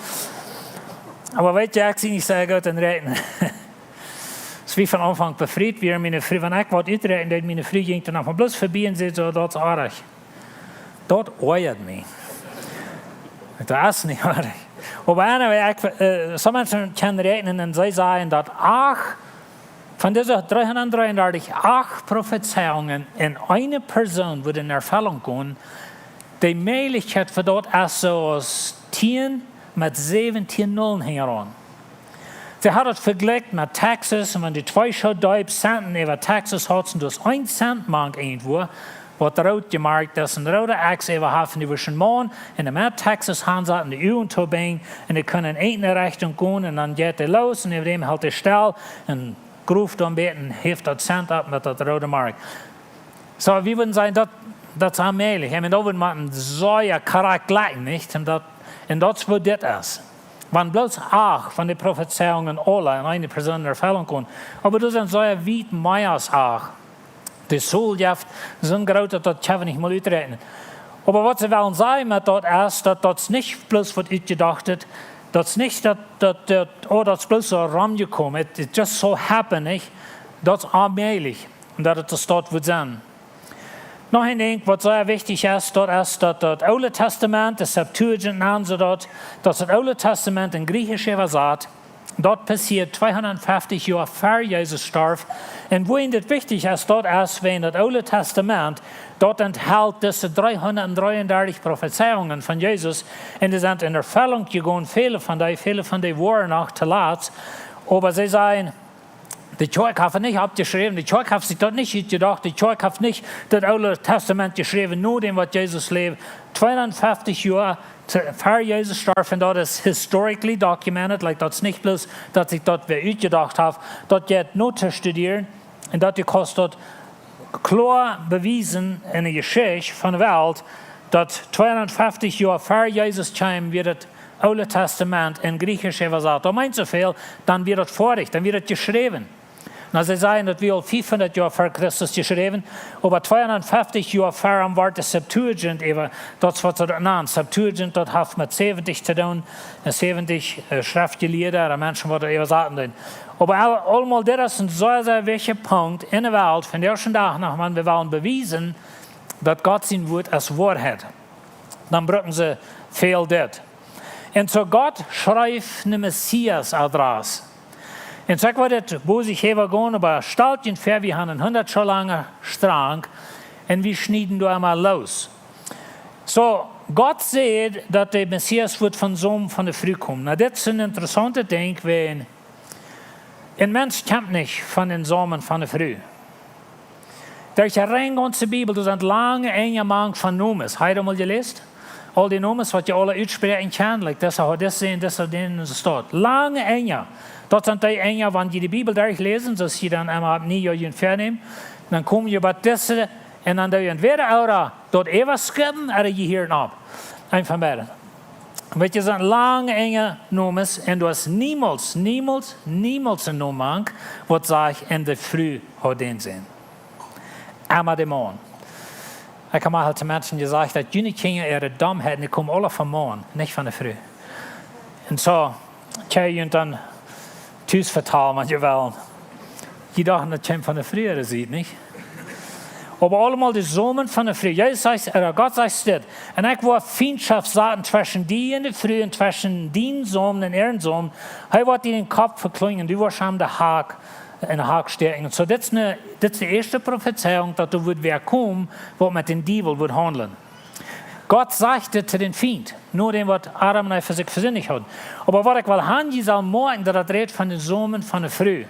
Oba weet jie, ekj sie nich soo goot en räakjnen. Aus wie von Aunfank befriet wieren, miene Fru, wan ekj waut uträakjnen deed, miene Fru jinkj dan noch mau bloos verbie un säd soo: "Daut es oajch. Daut oajat mie." Ekj dacht: "Daut es nich oajch." Oba anyway, ekj, äh, some Menschen kjennen räakjnen un see sajen daut acht von dise dreehundatdreeundartich, acht Profezeiungen en eene Persoon wudden en Erfellunk gonen, de Mäajlichkjeit fa daut es soo aus tieen met säwentieen Nullen hinjaraun. See haud daut vejlikjt met Texas, un wan du twee Schoo deep Centen äwa Texas haudst, un doa es een Cent mank irjentwua, waut root jemoakt es, un roode X äwa haft, un dee wudd een Maun en de Medd Texas hansaten, de Uagen toobinjen, un dee kunn en eene Rechtunk gonen, un dan jeit dee loos, un äwa däm helt dee stell, un gruft dan bät, un heft daut Cent opp met daut roode Moak. Soo, wie wudden sajen, daut, daut es onmäajlich. Ekj meen, daut wudd mau een sea korrekt jlikjen, nich? Un daut, un daut es waut dit es. Wan bloos acht von de Profezeiungen aule en eene Persoon en Erfellunk komen. Oba doa sent sea wiet mea aus acht. De Tol jeft soo groot daut, daut kjenn wie nich mol uträakjnen. Oba waut see wellen sajen met daut es, daut daut es nich bloos waut utjedocht es, daut es nich daut, daut, daut, oh, daut es bloos soo romjekomen. It, it just so happened, nich? Daut es onmäajlich. Un daut et daut wudd sennen. Noch een Dinkj, waut sea wichtich es, daut es daut daut Oole Tastament, de Septuagint nanen see daut, daut daut Oole Tastament en Griechisch äwasat, daut passieed tweehundatfeftich Joa ver Jesus storf. Un wuarom dit wichtich es, daut es, wiels daut Oole Tastament, daut enthelt dise dreehundatdreeundartich Profezeiungen von Jesus. Un dee sent en Erfellunk jegonen, väle von dee, väle von dee woaren noch too lat. Oba see sajen, de Kjoakj haft et nich oppjeschräwen, de Kjoakj haft sikj daut nich utjedocht, de Kjoakj haft nich daut Oole Tastament jeschräwen, no däm waut Jesus läwd. Tweehundatfeftich Joa to, ver Jesus storf, un daut es historically documented, like, daut es nich bloos daut sikj daut wäa utjedocht haft, daut jeit no to studieren, un daut du kaust daut kloa bewiesen en de Jeschicht von de Welt, daut tweehundatfeftich Joa ver Jesus kjeem, wort daut Oole Tastament en Griechisch äwasat. Daut meent soo väl, dan wort daut foadich, dan wort daut jeschräwen. Nu, see sajen, daut wia aul fiefhundat Joa ver Christus jeschräwen, oba tweehundatfeftich Joa ver am wort de Septuagint äwa, daut es waut see daut nanen. Septuagint, daut haft met säwentich to doonen, un säwentich, äh, Schreftjelieede, ooda Menschen waut daut äwasaten deeden. Oba aul-, aulmol, dit es een sea, sea wichtja Punkt en de Welt, von dän ieeschten Dach aun, wan wie wellen bewiesen, daut Gott sien Wort es Woarheit. Dan brucken see väl dit. Un soo Gott schreef ne Messias-Adress. Un soo ekj wudd dit bosich äwa gonen, oba stalt junt väa, wie haben een hundat Joa langen Strang, un wie schnieden doa emol loos. Soo, Gott säd daut de Messias wudd von Somen von de Fru komen. Nu, dit es een interessauntet Dinkj, wiels een Mensch kjemt nich von dän Somen von de Fru. Derch de gaunze Bibel, doa sent lange Enj mank von Nomes. Hab jie daut mol jeläsen? Aul dee Nomes waut jie aule utspräakjen kjennen, like, dise haud disen, dise dän, un soo wieda. Lange Enj. Daut sent dee Enj, wan jie de Bibel derchläsen, soo aus jie dan emol opp Niejoa junt väanämen, dan kom jie bie dise, un dan doo jie entwäda ooda daut äwaskippen, ooda jie hieren opp. Eent von beid. Weet jie, sent lange Enj Nomes, un doa es niemols, niemols, niemols een Nomen mank, waut sajcht, un de Fru haud dän Sän. Emma de Maun. Ekj hab mol to Menschen jesajcht, daut june Kjinja äare Domheiten, dee komen aule von Maun, nich von de Fru. Un soo, kjenn jie dan tus vetalen, wan jie wellen. Jie dochten, daut kjeem von de Fru äare Sied, nich? Oba aulmol de Somen von de Fru. Jesus sajcht, ooda Gott sajcht dit: "Un ekj woa Fientschoft saten tweschen die un de Fru un tweschen dienen Sän un äaren Sän. Hee woat die dän Kopp vekjlienen, du woascht am de Hak, en de Hak stäakjen." Soo, dit es ne, dit es de ieeschte Profezeiunk, daut doa wudd wäa komen, waut met dän Diewel wudd haundlen. Gott sajcht dit to dän Fient, no däm waut Adam un Eva sikj vesindicht hauden. Oba waut ekj well han, jie sellen moakjen, daut daut rät von dän Somen von de Fru.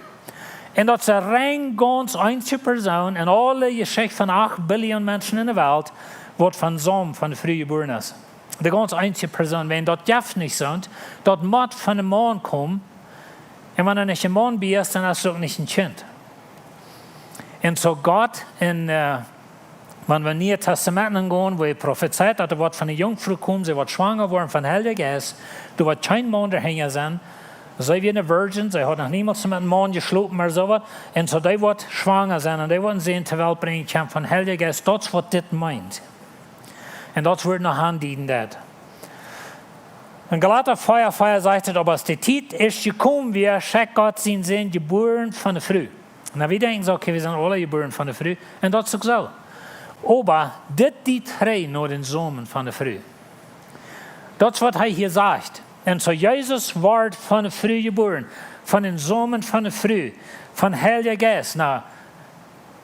Un daut es eene rein gaunz eensje Persoon en aule Jeschicht von acht Billion Menschen en de Welt, waut von Somen von de Fru jebuaren es. De gaunz eensje Persoon, wan daut jeft nich soont, daut mott von de Maun komen. Un wan doa nich een Maun bie es, dan es et uk nich een Kjint. Un soo Gott en, äh, wan wie en Niee Tastament gonen, wua hee profezeit, daut doa waut von de Junkfru kjemt, see woat schwanga woaren von Heilja Jeist, doa woat kjeen Maun doahinja sennen, see wia ne Virgin, see haud noch niemols met een Maun jeschlopen, ooda soo waut. Un soo, dee woat schwanga sennen, un dee woat een Sän to Welt brinjen, kjemt von Heilja Jeist, daut es waut dit meent. Un daut woat noch aundieden, daut. En Galata vea vea sajcht et: "Oba aus de Tiet es jekomen, wia, schekjt Gott sienen Sän, jebuaren von de Fru." Na, wie denkjen soo, okay, wie sent aule jebuaren von de Fru. Un daut es uk soo. Oba dit deed hee no dän Somen von de Fru. Daut es waut hee hia sajcht. Un soo Jesus wort von de Fru jebuaren, von dän Somen von de Fru, von Heilja Jeist. Na,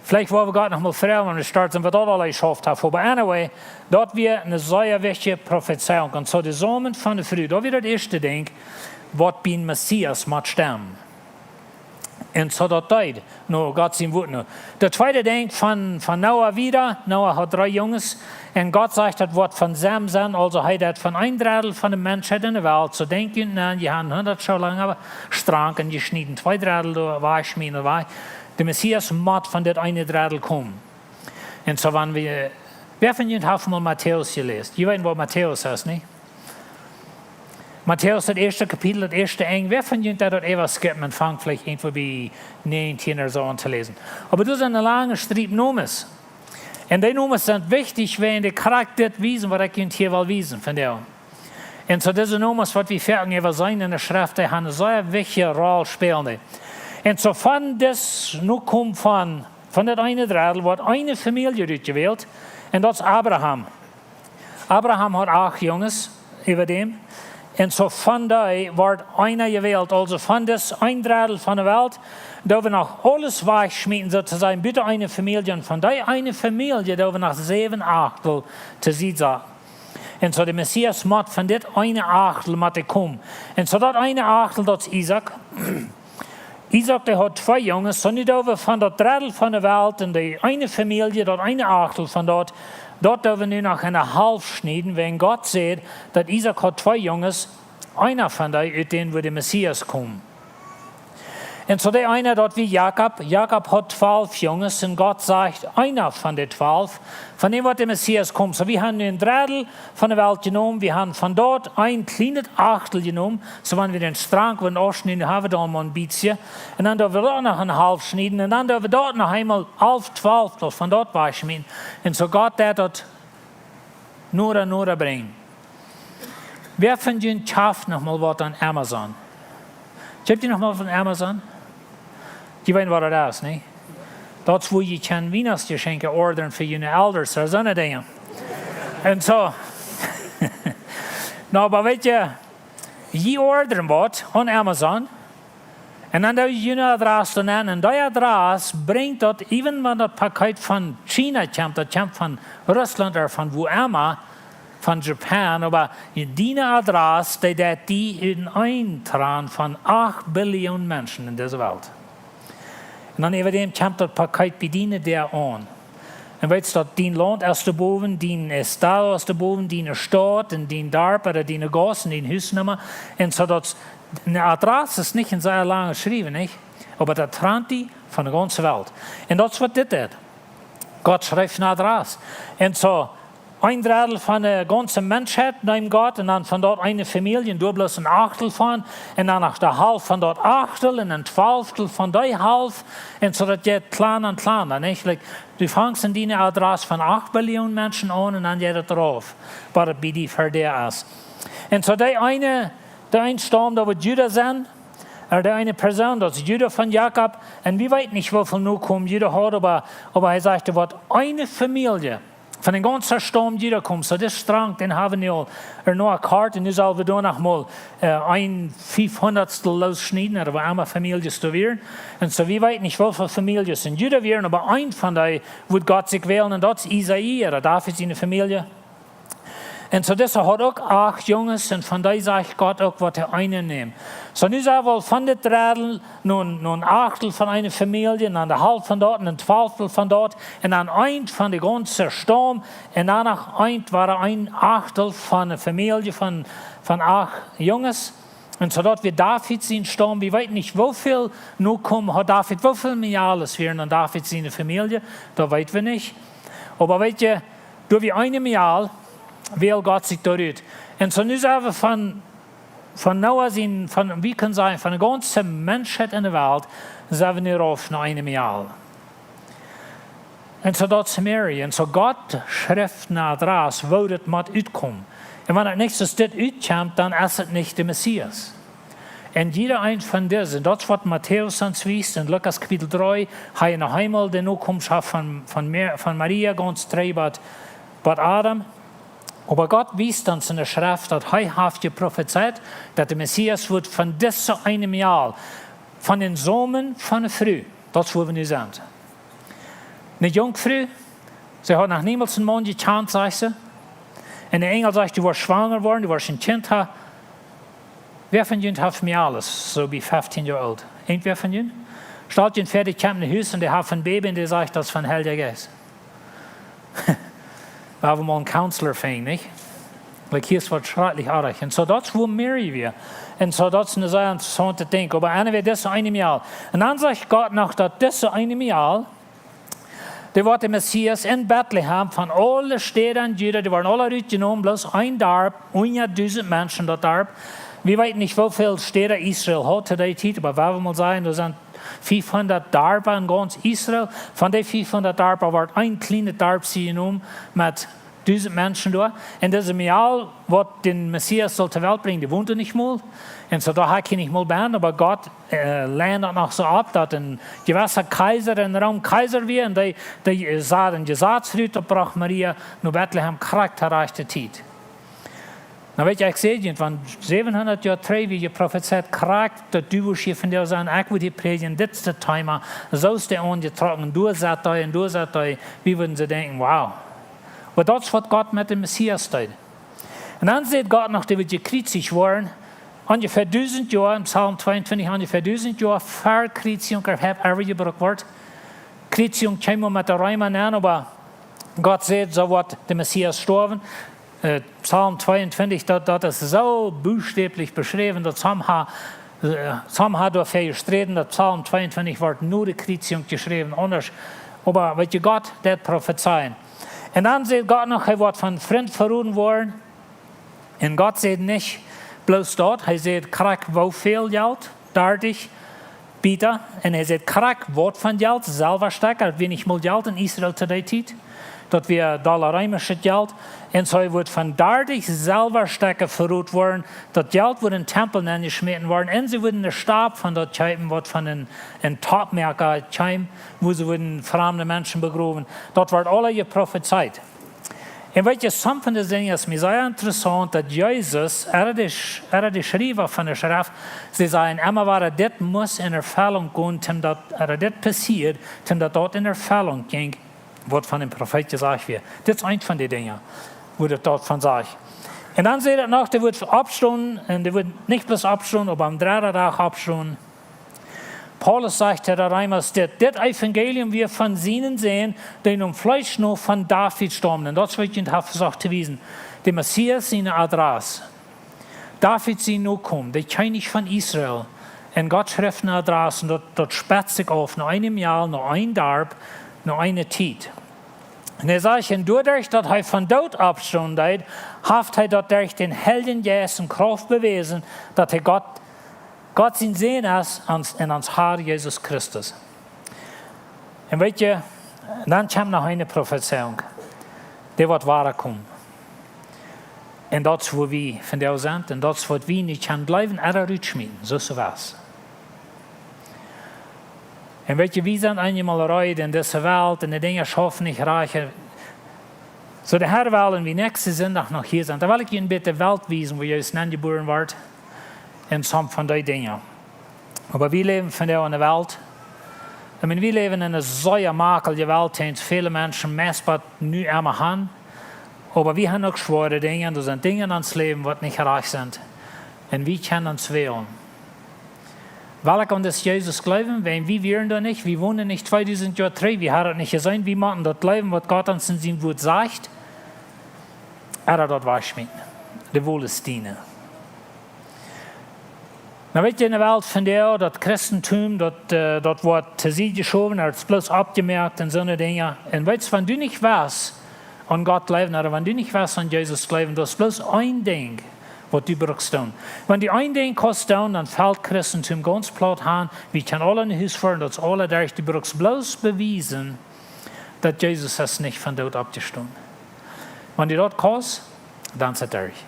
veleicht woa wie Gott noch mol froagen, wan wie stoawen, waut daut aula jeschauft haft. Oba anyway, daut wia eene sea wichtje Profezeiunk. Un soo de Somen von de Fru, daut wia daut ieeschte Dinkj, waut biem Messias mott stemmen. Un soo daut deed, no Gott sien Wuat no. Daut tweede Dinkj von, von Noah wada. Noah haud dree Junges. Un Gott sajcht, daut woat von Sem sennen, aulsoo hee deed von een Drettel von de Menschheit enne Welt. Soo denkj junt no, jie haben hundat Joa lang oba Strank un jeschnäden, twee Drettel doa wajchschmäten, wajch. De Messias mott von dit eene Drettel komen. Un soo wan wie, wäa von junt haft mol Matäus jeläst? Jie weeten waut Matäus es, nich? Matäus, daut ieeschte Kapitel, daut ieeschte Enj. Wäa von junt deed daut äwa skippen un fangt veleicht irjentwua bie näajentieen ooda soo aun to läsen? Oba daut sent eene lange Striep Nomes. Un dee Nomes sent wichtich, wäajen dee krakjt dit wiesen, waut ekj junt hia well wiesen vondoag. Un soo dise Nomes, waut wie foaken äwaseenen enne Schreft, dee haben eene sea wichtje Rol spälen. Un soo von dis Nokomen von, von daut eene Drettel woat eene Famielje rutjewält, un daut es Abraham. Abraham haud acht Junges äwa däm. Un soo von dee wort eena jewält. Aulsoo von dis een Drettel von de Welt, doa wie noch aules wajchschmieten, soo to sajen, buta eene Famielje. Un von dee eene Famielje, doa wie noch säwen Achtel to Sied saten. Un soo de Messias mott von dit eene Achtel mott hee komen. Un soo daut eene Achtel, daut es Isaak. Isaak, dee haud twee Junges, soo nu doa wie von daut Drettel von de Welt un de eene Famielje, daut eene Achtel von daut, daut doa wie nu noch enne Halft schnieden, wäajen Gott sajcht, daut Isaak haud twee Junges, eena von dee, ut dän wudd de Messias komen. Un soo dee eena, daut wia Jakob. Jakob haud twalf Junges, un Gott sajcht, eena von de twalf, von däm woat de Messias komen. Soo, wie haben nu een Drettel von de Welt jenomen, wie haben von daut een kjlienet Achtel jenomen, soo wan wie dän Strank wudden aufschnieden, haben wie dan mau een bät. Un dan doa wie daut noch enne Halft schnieden, un dan doa wie daut noch eemol half twalftel von daut wajchschmieten. Un soo Gott deed daut noda, noda brinjen. Wäa von junt kjeeft noch mol waut aun Amazon? Kjeeft jie noch mol von Amazon? Jie weeten waut daut es, nä? Daut es, wua jie kjennen Wienachtsjeschenkje ordren fa june Elren, ooda soone Dinja. Un soo. Na, oba weet jie, jie ordren waut aun Amazon. Un dan doo jie june Adress doa nenn. Un dee Adress brinjt daut, even wan daut Paket von China kjemt, daut kjemt von Russlaunt ooda von wua emma, von Japan, oba diene Adress, dee deit die entranen von acht Billion Menschen en dise Welt. Un dan äwa däm kjemt daut Paket bie diene Däa aun. Un weetst daut, dien Launt es doa bowen, dien Estado es doa bowen, diene Staut un dien Darp ooda diene Gauss un dien Husnumma. Un soo daut, eene Adress es nich een sea langet Schriewen, nich? Oba daut trant die von de gaunze Welt. Un daut es waut dit deit. Gott schrift eene Adress. Un soo, een Drettel von de gaunze Menschheit nemt Gott un dan von daut eene Famielje, un doa bloos een Achtel von, un dan noch de Halft von daut Achtel un een Twalftel von dee Halft, un soo daut jeit kjlien aun kjlien, nich? Like, du fangst en diene Adress von acht Billion Menschen aun un dan jeit et rauf, waut et bie die fa dee es. Un soo dee eene, dee een Staum, daut woat Juda sennen, ooda dee eene Persoon, daut es Juda von Jakob, un wie weeten nich, woo väl Nokomen Juda haud, oba, oba hee sajcht, daut woat eene Famielje von dän gaunzen Staum Juda komen. Soo, dis Strank, dän haben wie nu aul, ea noch kort, un nu sell wie doa noch mol, äh, een Fiefhundatstel loosschnieden, ooda woo emma Famieljes doa wieren. Un soo, wie weeten nich, woo väl Famieljes en Juda wieren, oba een von dee wudd Gott sikj wälen, un daut es Isai, ooda David siene Famielje. Un soo, dise haud uk acht Junges, un von dee sajcht Gott uk, waut hee eenen nemt. Soo, nu sent wie aul von dit Drettel no, no een Achtel von eene Famielje, un dan de Halft von daut, un een Twalftel von daut, un dan eent von de gaunze Staum, un dan noch eent, wia een Achtel von eene Famielje von, von acht Junges. Un soo daut wia David sien Staum. Wie weeten nich, woo väl Nokomen haud David, woo väl Mejales wieren en David siene Famielje, daut weeten wie nich. Oba weet jie, doa wia eene Mejal, wält Gott sikj doa rut. Un soo nu sent wie von, von Noah sien, von, wie kjennen sajen, von de gaunze Menschheit en de Welt, sent wie nu rauf no eene Mejal. Un soo daut es Mary. Un soo Gott schrift eene Adress, woo daut mott utkomen. Un wan et nich soo dit utkjemt, dan es et nich de Messias. Un jieda een von dise, daut es waut Matäus ons wiest en Lukas Kapitel dree, hee noch eemol de Nokomschoft von, von, Mer- von Maria gaunz trigj bat, bat Adam. Oba Gott wiest ons en de Schreft, daut hee haft jeprofezeit, daut de Messias woat von dise eene Mejal, von dän Somen von ne Fru, daut es wua wie nu sent. Ne Junkfru, see haud noch niemols een Maun jekjant, sajcht see. Un de Enjel sajcht: "Du woascht schwanger woaren, du woascht een Kjint haben." Wäa von junt haft Mejales, soo bie feftieen Joa oolt? Irjentwäa von junt? Stalt junt väa, dee kjemt no Hus un dee haft een Baby un dee sajcht, daut es von Heilja Jeist. Wie haben mol een Counselor finjen, nich? Like, hia es waut schrakjlich oajch. Un soo, daut es wua Mary wia. Un soo, daut es een sea interessauntet Dinkj. Oba anyway, dise eene Mejal. Un dan sajcht Gott noch, daut dise eene Mejal, dee woat de Messias en Betlehem von aule Städa en Juda, dee woaren aula rutjenomen, bloos een Darp, unja dusent Menschen daut Darp. Wie weeten nich, woo väl Städa Israel haud to dee Tiet, oba wie wellen mol sajen, doa sent fiefhundat Darpa en gaunz Israel. Von dee fiefhundat Darpa woat een kjlienet Darp jenomen met dusent Menschen doa. Un dise Mejal, waut dän Messias sull to Welt brinjen, dee wond doa nich mol. Un soo, doa haud hee nich mol bie, oba Gott, äh, leid daut noch soo auf, daut een jewessa Kjeisa en Rom Kjeisa wia, un dee, dee, äh, sad een Jesaz rut, daut brocht Maria no Betlehem krakjt to rajchte Tiet. Nu weet jie, ekj säd junt, wan säwenhundat Joa trigj wia jeprofezeit, krakjt daut du woascht hia vondoag sennen, ekj wudd hia prädjen, dit es daut Thema, soo es dee aunjetrocken, doa sat dee un doa sat dee, wie wudden soo denkjen: "Wow." Oba daut es waut Gott met dän Messias deed. Un dan sajcht Gott noch, dee woat jekjriezicht woaren, onjefäa dusent Joa, en Psalm tweeuntwintich, onjefäa dusent Joa ver Kjriezigung, hee haft ever jebrukt woat. Kjriezigung kjeem met de Reema aun, oba Gott sajcht, soo woat de Messias stoawen. Äh, Psalm tweeuntwintich, daut, daut es soo buchstäblich beschräwen, daut somehow, äh, somehow doafäa jesträden, daut Psalm tweeuntwintich woat no de Kjriezigung jeschräwen, aundasch. Oba weet jie, Gott deed profezeien. Un dan sajcht Gott noch, hee woat von Frind veroden woaren. Un Gott sajcht nich bloos daut, hee sajcht krakjt woo väl Jelt, dartich Pieta, un hee sajcht krakjt waut von Jelt, Selwastekja, daut wia nich mol Jelt en Israel to dee Tiet, daut wia dolla reemischet Jelt. Un soo, hee woat von dartich Selwastekja veroden woaren, daut Jelt woat en Tempel nenjeschmäten woaren, un see wudden de Stap von daut kjeepen, waut von een, een Topmoaka kjeem, wua see wudden framde Menschen begrowen. Daut woat aula jeprofezeit. Un weet jie, some von dee Dinja es mie sea interessaunt, daut Jesus, ea de Sch-, ea de Schriewa von de Schreft, see sajen emma wada, dit must en Erfellunk gonen, toom daut, ea dit passieed, toom daut daut en Erfellunk jinkj, waut von dän Profeet jesajcht wia. Dit es eent von dee Dinja, wua daut, daut von sajcht. Un dan sajcht et noch, dee woat oppstonen, un dee woat nich bloos oppstonen, oba aum dredden Dach oppstonen. Paulus sajcht to de Reema dit: "Dit Evangelium wia von sienen Sän, dee nom Fleesch no von David staumd." Un daut es waut ekj junt hab vesocht to wiesen. De Messias sien Adress. David sien Nokomen, de Kjennich von Israel. Un Gott schrift een Adress, un daut, daut spetzt sikj auf no een Mejal, no een Darp, no eene Tiet. Un hee sajcht, un doaderch daut hee vom Doot oppstonen deed, haft hee daut derch dän Heiljen Jeist un Krauft bewäsen, daut hee Gott Gott sien Sän es ons, en ons Har Jesus Christus. Un weet jie, dan kjemt noch eene Profezeiunk, dee woat woa komen. Un daut es wua wie vondoag sent, un daut es waut wie nich kjennen jleewen, ea rutschmieten, soo es et. Un weet jie, wie sent eenjemol reed en dise Welt, un de Dinja schaufen nich rajcht. Soo, de Har well, wan wie näakjsten Sindach noch hia sent, dan well ekj junt een bät de Welt wiesen, wua Jesus nenjebuaren wort. Un some von dee Dinja. Oba wie läwen vondoag en de Welt. Ekj meen, wie läwen en eene sea makjelje Welt, aus väle Menschen meist bat nu emma han. Oba wie han uk schwoare Dinja, un doa sent Dinja en ons Läwen, waut nich rajcht sent. Un wie kjennen ons wälen. Well ekj aun disen Jesus jleewen, wan wie wieren doa nich, wie wonden nich tweedusent Joa trigj, wie haben daut nich jeseenen, wie motten daut jleewen, waut Gott ons en sien Wort sajcht. Ea daut wajchschmieten. De Wol es diene. Nu weet jie, en de Welt vondoag, daut Christentum, daut, äh, daut woat to Sied jeschowen, daut es bloos aufjemoakt un soone Dinja. Un weetst, wan du nich west aun Gott jleewen, ooda wan du nich west aun Jesus jleewen, daut es bloos een Dinkj, waut du brukst doonen. Wan du een Dinkj kaust doonen, dan felt Christentum gaunz plaut aun. Wie kjennen aule en Hus foaren, daut es aule derch, du brukst bloos bewiesen, daut Jesus es nich vom Doot oppjestonen. Wan du daut kaust, dan es et derch.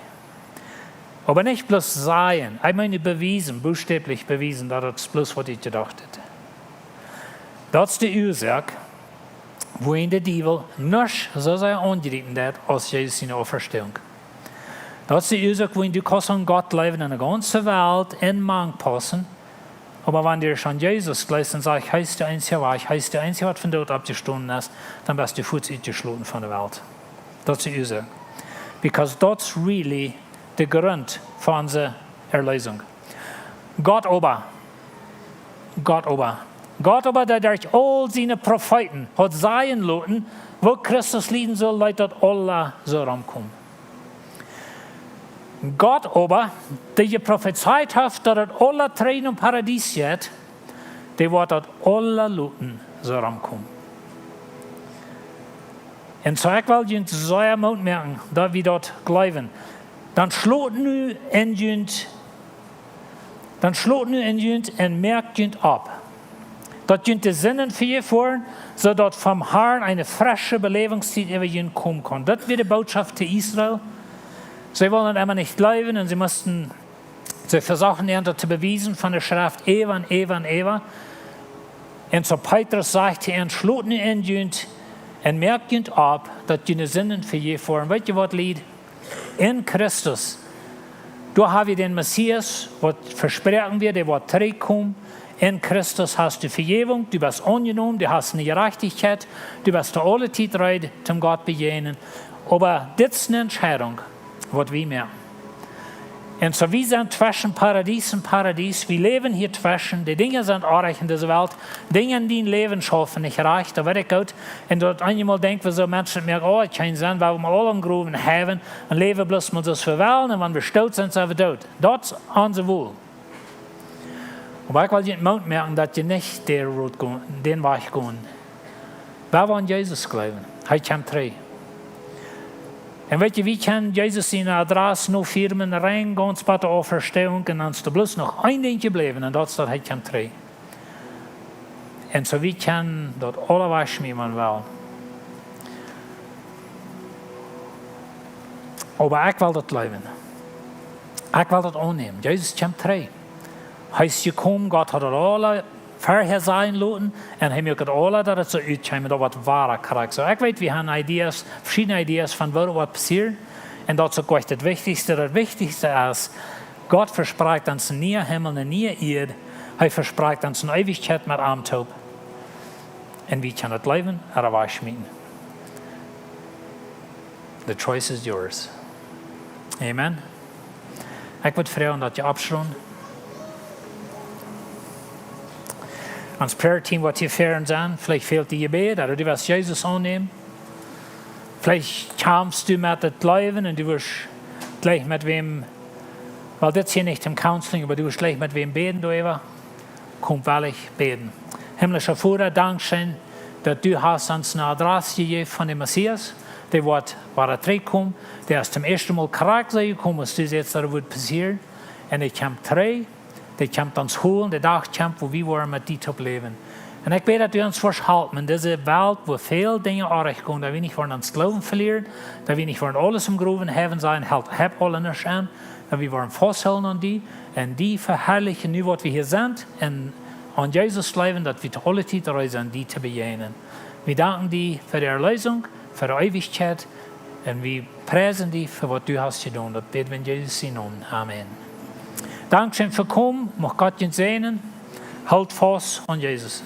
Oba nich bloos sajen, ekj meen bewiesen, buchstäblich bewiesen, daut daut bloos waut ekj jedocht haud. Daut es de Uasoak, wuarom de Diewel nuscht soo sea aungriepen deed aus Jesus siene Auferstehung. Daut es de Uasoak, wuarom du kaust aun Gott jleewen un de gaunze Welt en mank pausen, oba wan du aun Jesus jleefst un sajchst, hee es de eensje Wajch, hee es de eensje, waut von doot oppjestonen es, dan best du fuaz utjeschloten von de Welt. Daut es de Uasoak. Because daut es really de Grunt fa onse Erleesunk. Gott oba, Gott oba, Gott oba, dee derch aul siene Profeeten haud sajen loten, woo Christus lieden sull, leet daut aula soo romkomen. Gott oba, dee jeprofezeit haft, daut daut aula trigj nom Paradies jeit, dee woat daut aula loten soo romkomen. Un soo ekj well junt sea Moot moaken, daut wie daut jleewen. Dan schlot nu en junt, dan schlot nu en junt un moakt junt opp, daut junt de Sinden vejäft woaren, soo daut vom Harn eene fresche Beläwungstiet äwa junt komen kaun. Daut wia de Bootschoft to Israel. See wullen emma nich jleewen un see musten, see vesochten an daut to bewiesen von de Schreft äwa un äwa un äwa. Un soo Petrus sajcht hia: Schlot nu en junt un moakt junt opp, daut june Sinden vejäft woaren. Weet jie waut, Lied? En Christus, doa ha wie dän Messias, waut vesproaken wia, dee woat trigjkomen. En Christus hast du Vejäwunk, du best aunjenomen, du hast ne Jerajchtichkjeit, du best to aule Tiet reed, toom Gott bejäajnen. Oba dit es ne Entscheidunk, waut wie moaken. Un soo, wie sent tweschen Paradies un Paradies. Wie läwen hia tweschen. De Dinja sent oajch en dise Welt. Dinja en dien Läwen schaufen nich rajcht, daut weet ekj goot. Un daut eenjemol denkj wie soo, Menschen, moakt aul kjeen Senn, wiels wie aula em Growen hauwen un läwen bloos mau soo aus wie wellen. Un wan wie doot sent, sent wie doot. Daut es onse Wol. Oba ekj well junt Moot moaken, daut jie nich dän Road gonen, dän Wajch gonen. Wie woaren Jesus jleewen. Hee kjemt trigj. Un weet jie, wie kjennen Jesus siene Adress no fieren, rein gaunz bat de Auferstehung, un dan es doa bloos noch een Dinkj jebläwen, un daut es, daut hee kjemt trigj. Un soo, wie kjennen daut aula wajchschmieten, wan wie wellen. Oba ekj well daut jleewen. Ekj well daut aunnämen. Jesus kjemt trigj. Hee es jekomen, Gott haud daut aula verhäasajen loten, un hee muak daut aula, daut et soo utkjeem, daut woat woa, krakjt soo. Ekj weet, wie haben Ideas, veschiedne Ideas von waut woat passieren, un daut es uk nich daut Wichtichste. Daut Wichtichste es, Gott vesprakjt ons een niea Himmel, ne niee Ieed. Hee vesprakjt ons ne Eewichkjeit met am toop. Un wie kjennen daut jleewen ooda wajchschmieten. The choice is yours. Amen. Ekj wudd froagen, daut jie oppstonen. Ons prayer team woat hia ver sennen. Veleicht fält die Jebäd, ooda du west Jesus aunnämen. Veleicht kjamfst du met daut Läwen un du woascht jlikj met wäm, well, dit es hia nich toom Counseling, oba du woascht jlikj met wäm bäden doaräwa. Komm, well wie bäden. Himmlischa Voda, dankscheen, daut du hast ons ne Adress jejäft von dän Messias, dee woat, woat trigjkomen, dee es toom ieeschten Mol krakjt soo jekomen, aus du sajchst, daut wudd passieren. Un hee kjemt trigj, dee kjemt ons holen, de Dach kjemt, wua wie woaren met die toop läwen. Un ekj bäd, daut du ons woascht halpen en dise Welt, wua väl Dinja orrajcht gonen, daut wie nich woaren onsen Gloowen velieren, daut wie nich woaren aules em Growen hauwen sennen, hab, hab aules nich aun, daut wie woaren fausthoolen aun die, un die veharlichen nu, waut wie hia sent, un aun Jesus jleewen, daut wie to aule Tiet reed sent, die to bejäajnen. Wie danken die fa de Erleesunk, fa de Eewichkjeit, un wie priesen die fa waut du hast jedonen. Daut bäd wie en Jesus sienen Nomen. Amen. Dankscheen fa komen, mucht Gott junt säajnen. Hoolt faust aun Jesus.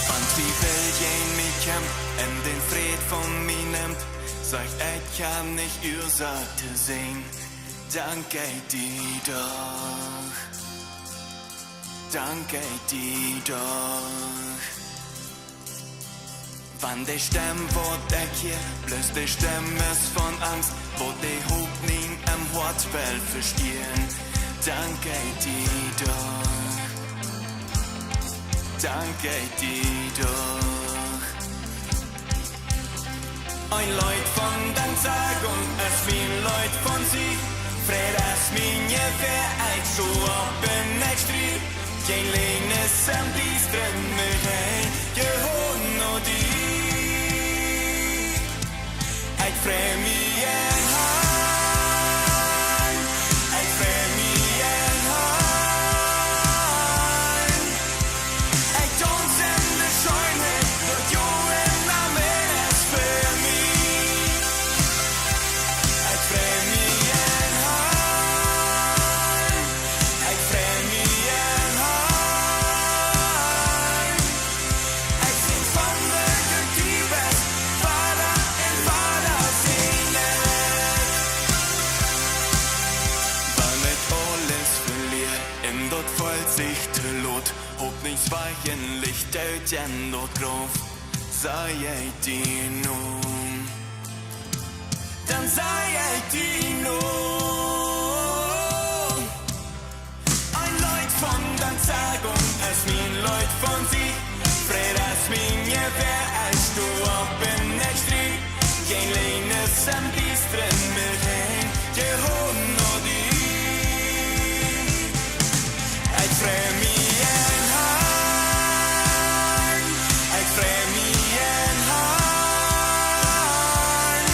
Wan Twiewel jäajen mie kjemt un dän Fräd von mie nemt, saj ekj, ekj hab nich Uasoak to sennen. Dank ekj die doch. Dank ekj die doch. Wan de Stemm, waut ekj hia, bloos de Stemm es von Angst, waut de Hopninj em Hoat well vestealen. Dank ekj die doch. Dank ekj die doch. Een Leet von Danksagung es mie Fräd es mien Jewehr, ekj sto opp un ekj strie. Kjeen Läajes em Diestren mea, ekj hol no die. Ekj frei mie en Heil, ekj frei mie en Heil. Ekj daunz en de Scheenheit, daut du en Amen hast fa mie. Ekj frei mie en Heil, ekj frei mie en Heil. Ekj sinj von woo goot du best, wada un wada sinj ekj. Wan ekj aules velia un daut feelt sikj too lot, Hopninjswajch un Licht ut en daut Grauf, saj ekj dien Nomen. Dan saj ekj dien Nomen. Een Leet von Danksagung es mien Leet von Sieg. Fräd es mien Jewehr, ekj sto opp un ekj strie. Kjeen Läajes em Diestren mea, ekj hol no die. Ekj frei mie en Heil, ekj frei mie en Heil.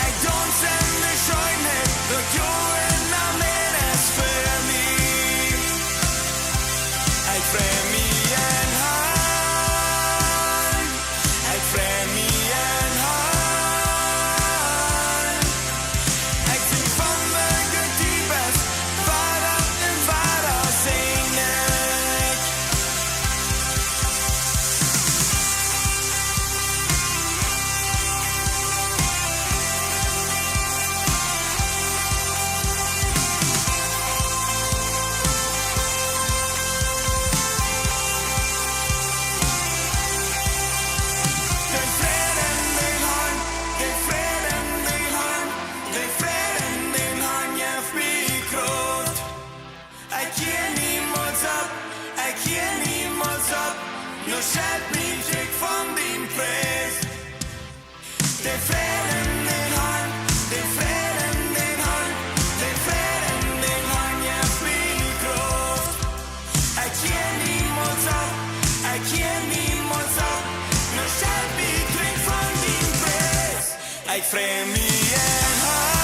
Ekj daunz en de Scheenheit, daut du en Amen hast fa mie. Ekj frei mie en Heil, ekj frei mie en Heil. Ekj sinj von woo goot du best, wada un wada sinj ekj. De Fräd en dän Harn, de Fräd en dän Harn, de Fräd en dän Harn jeft mie Krauft. Ekj jiew niemols opp, ekj jiew niemols opp, nu schelt mie trigj von dien Pries. De Fräd en dän Harn, de Fräd en dän Harn, de Fräd en dän Harn jeft mie Krauft. Ekj jiew niemols opp, ekj jiew niemols opp, nu schelt mie trigj von dien Pries. Ekj frei mie en Heil.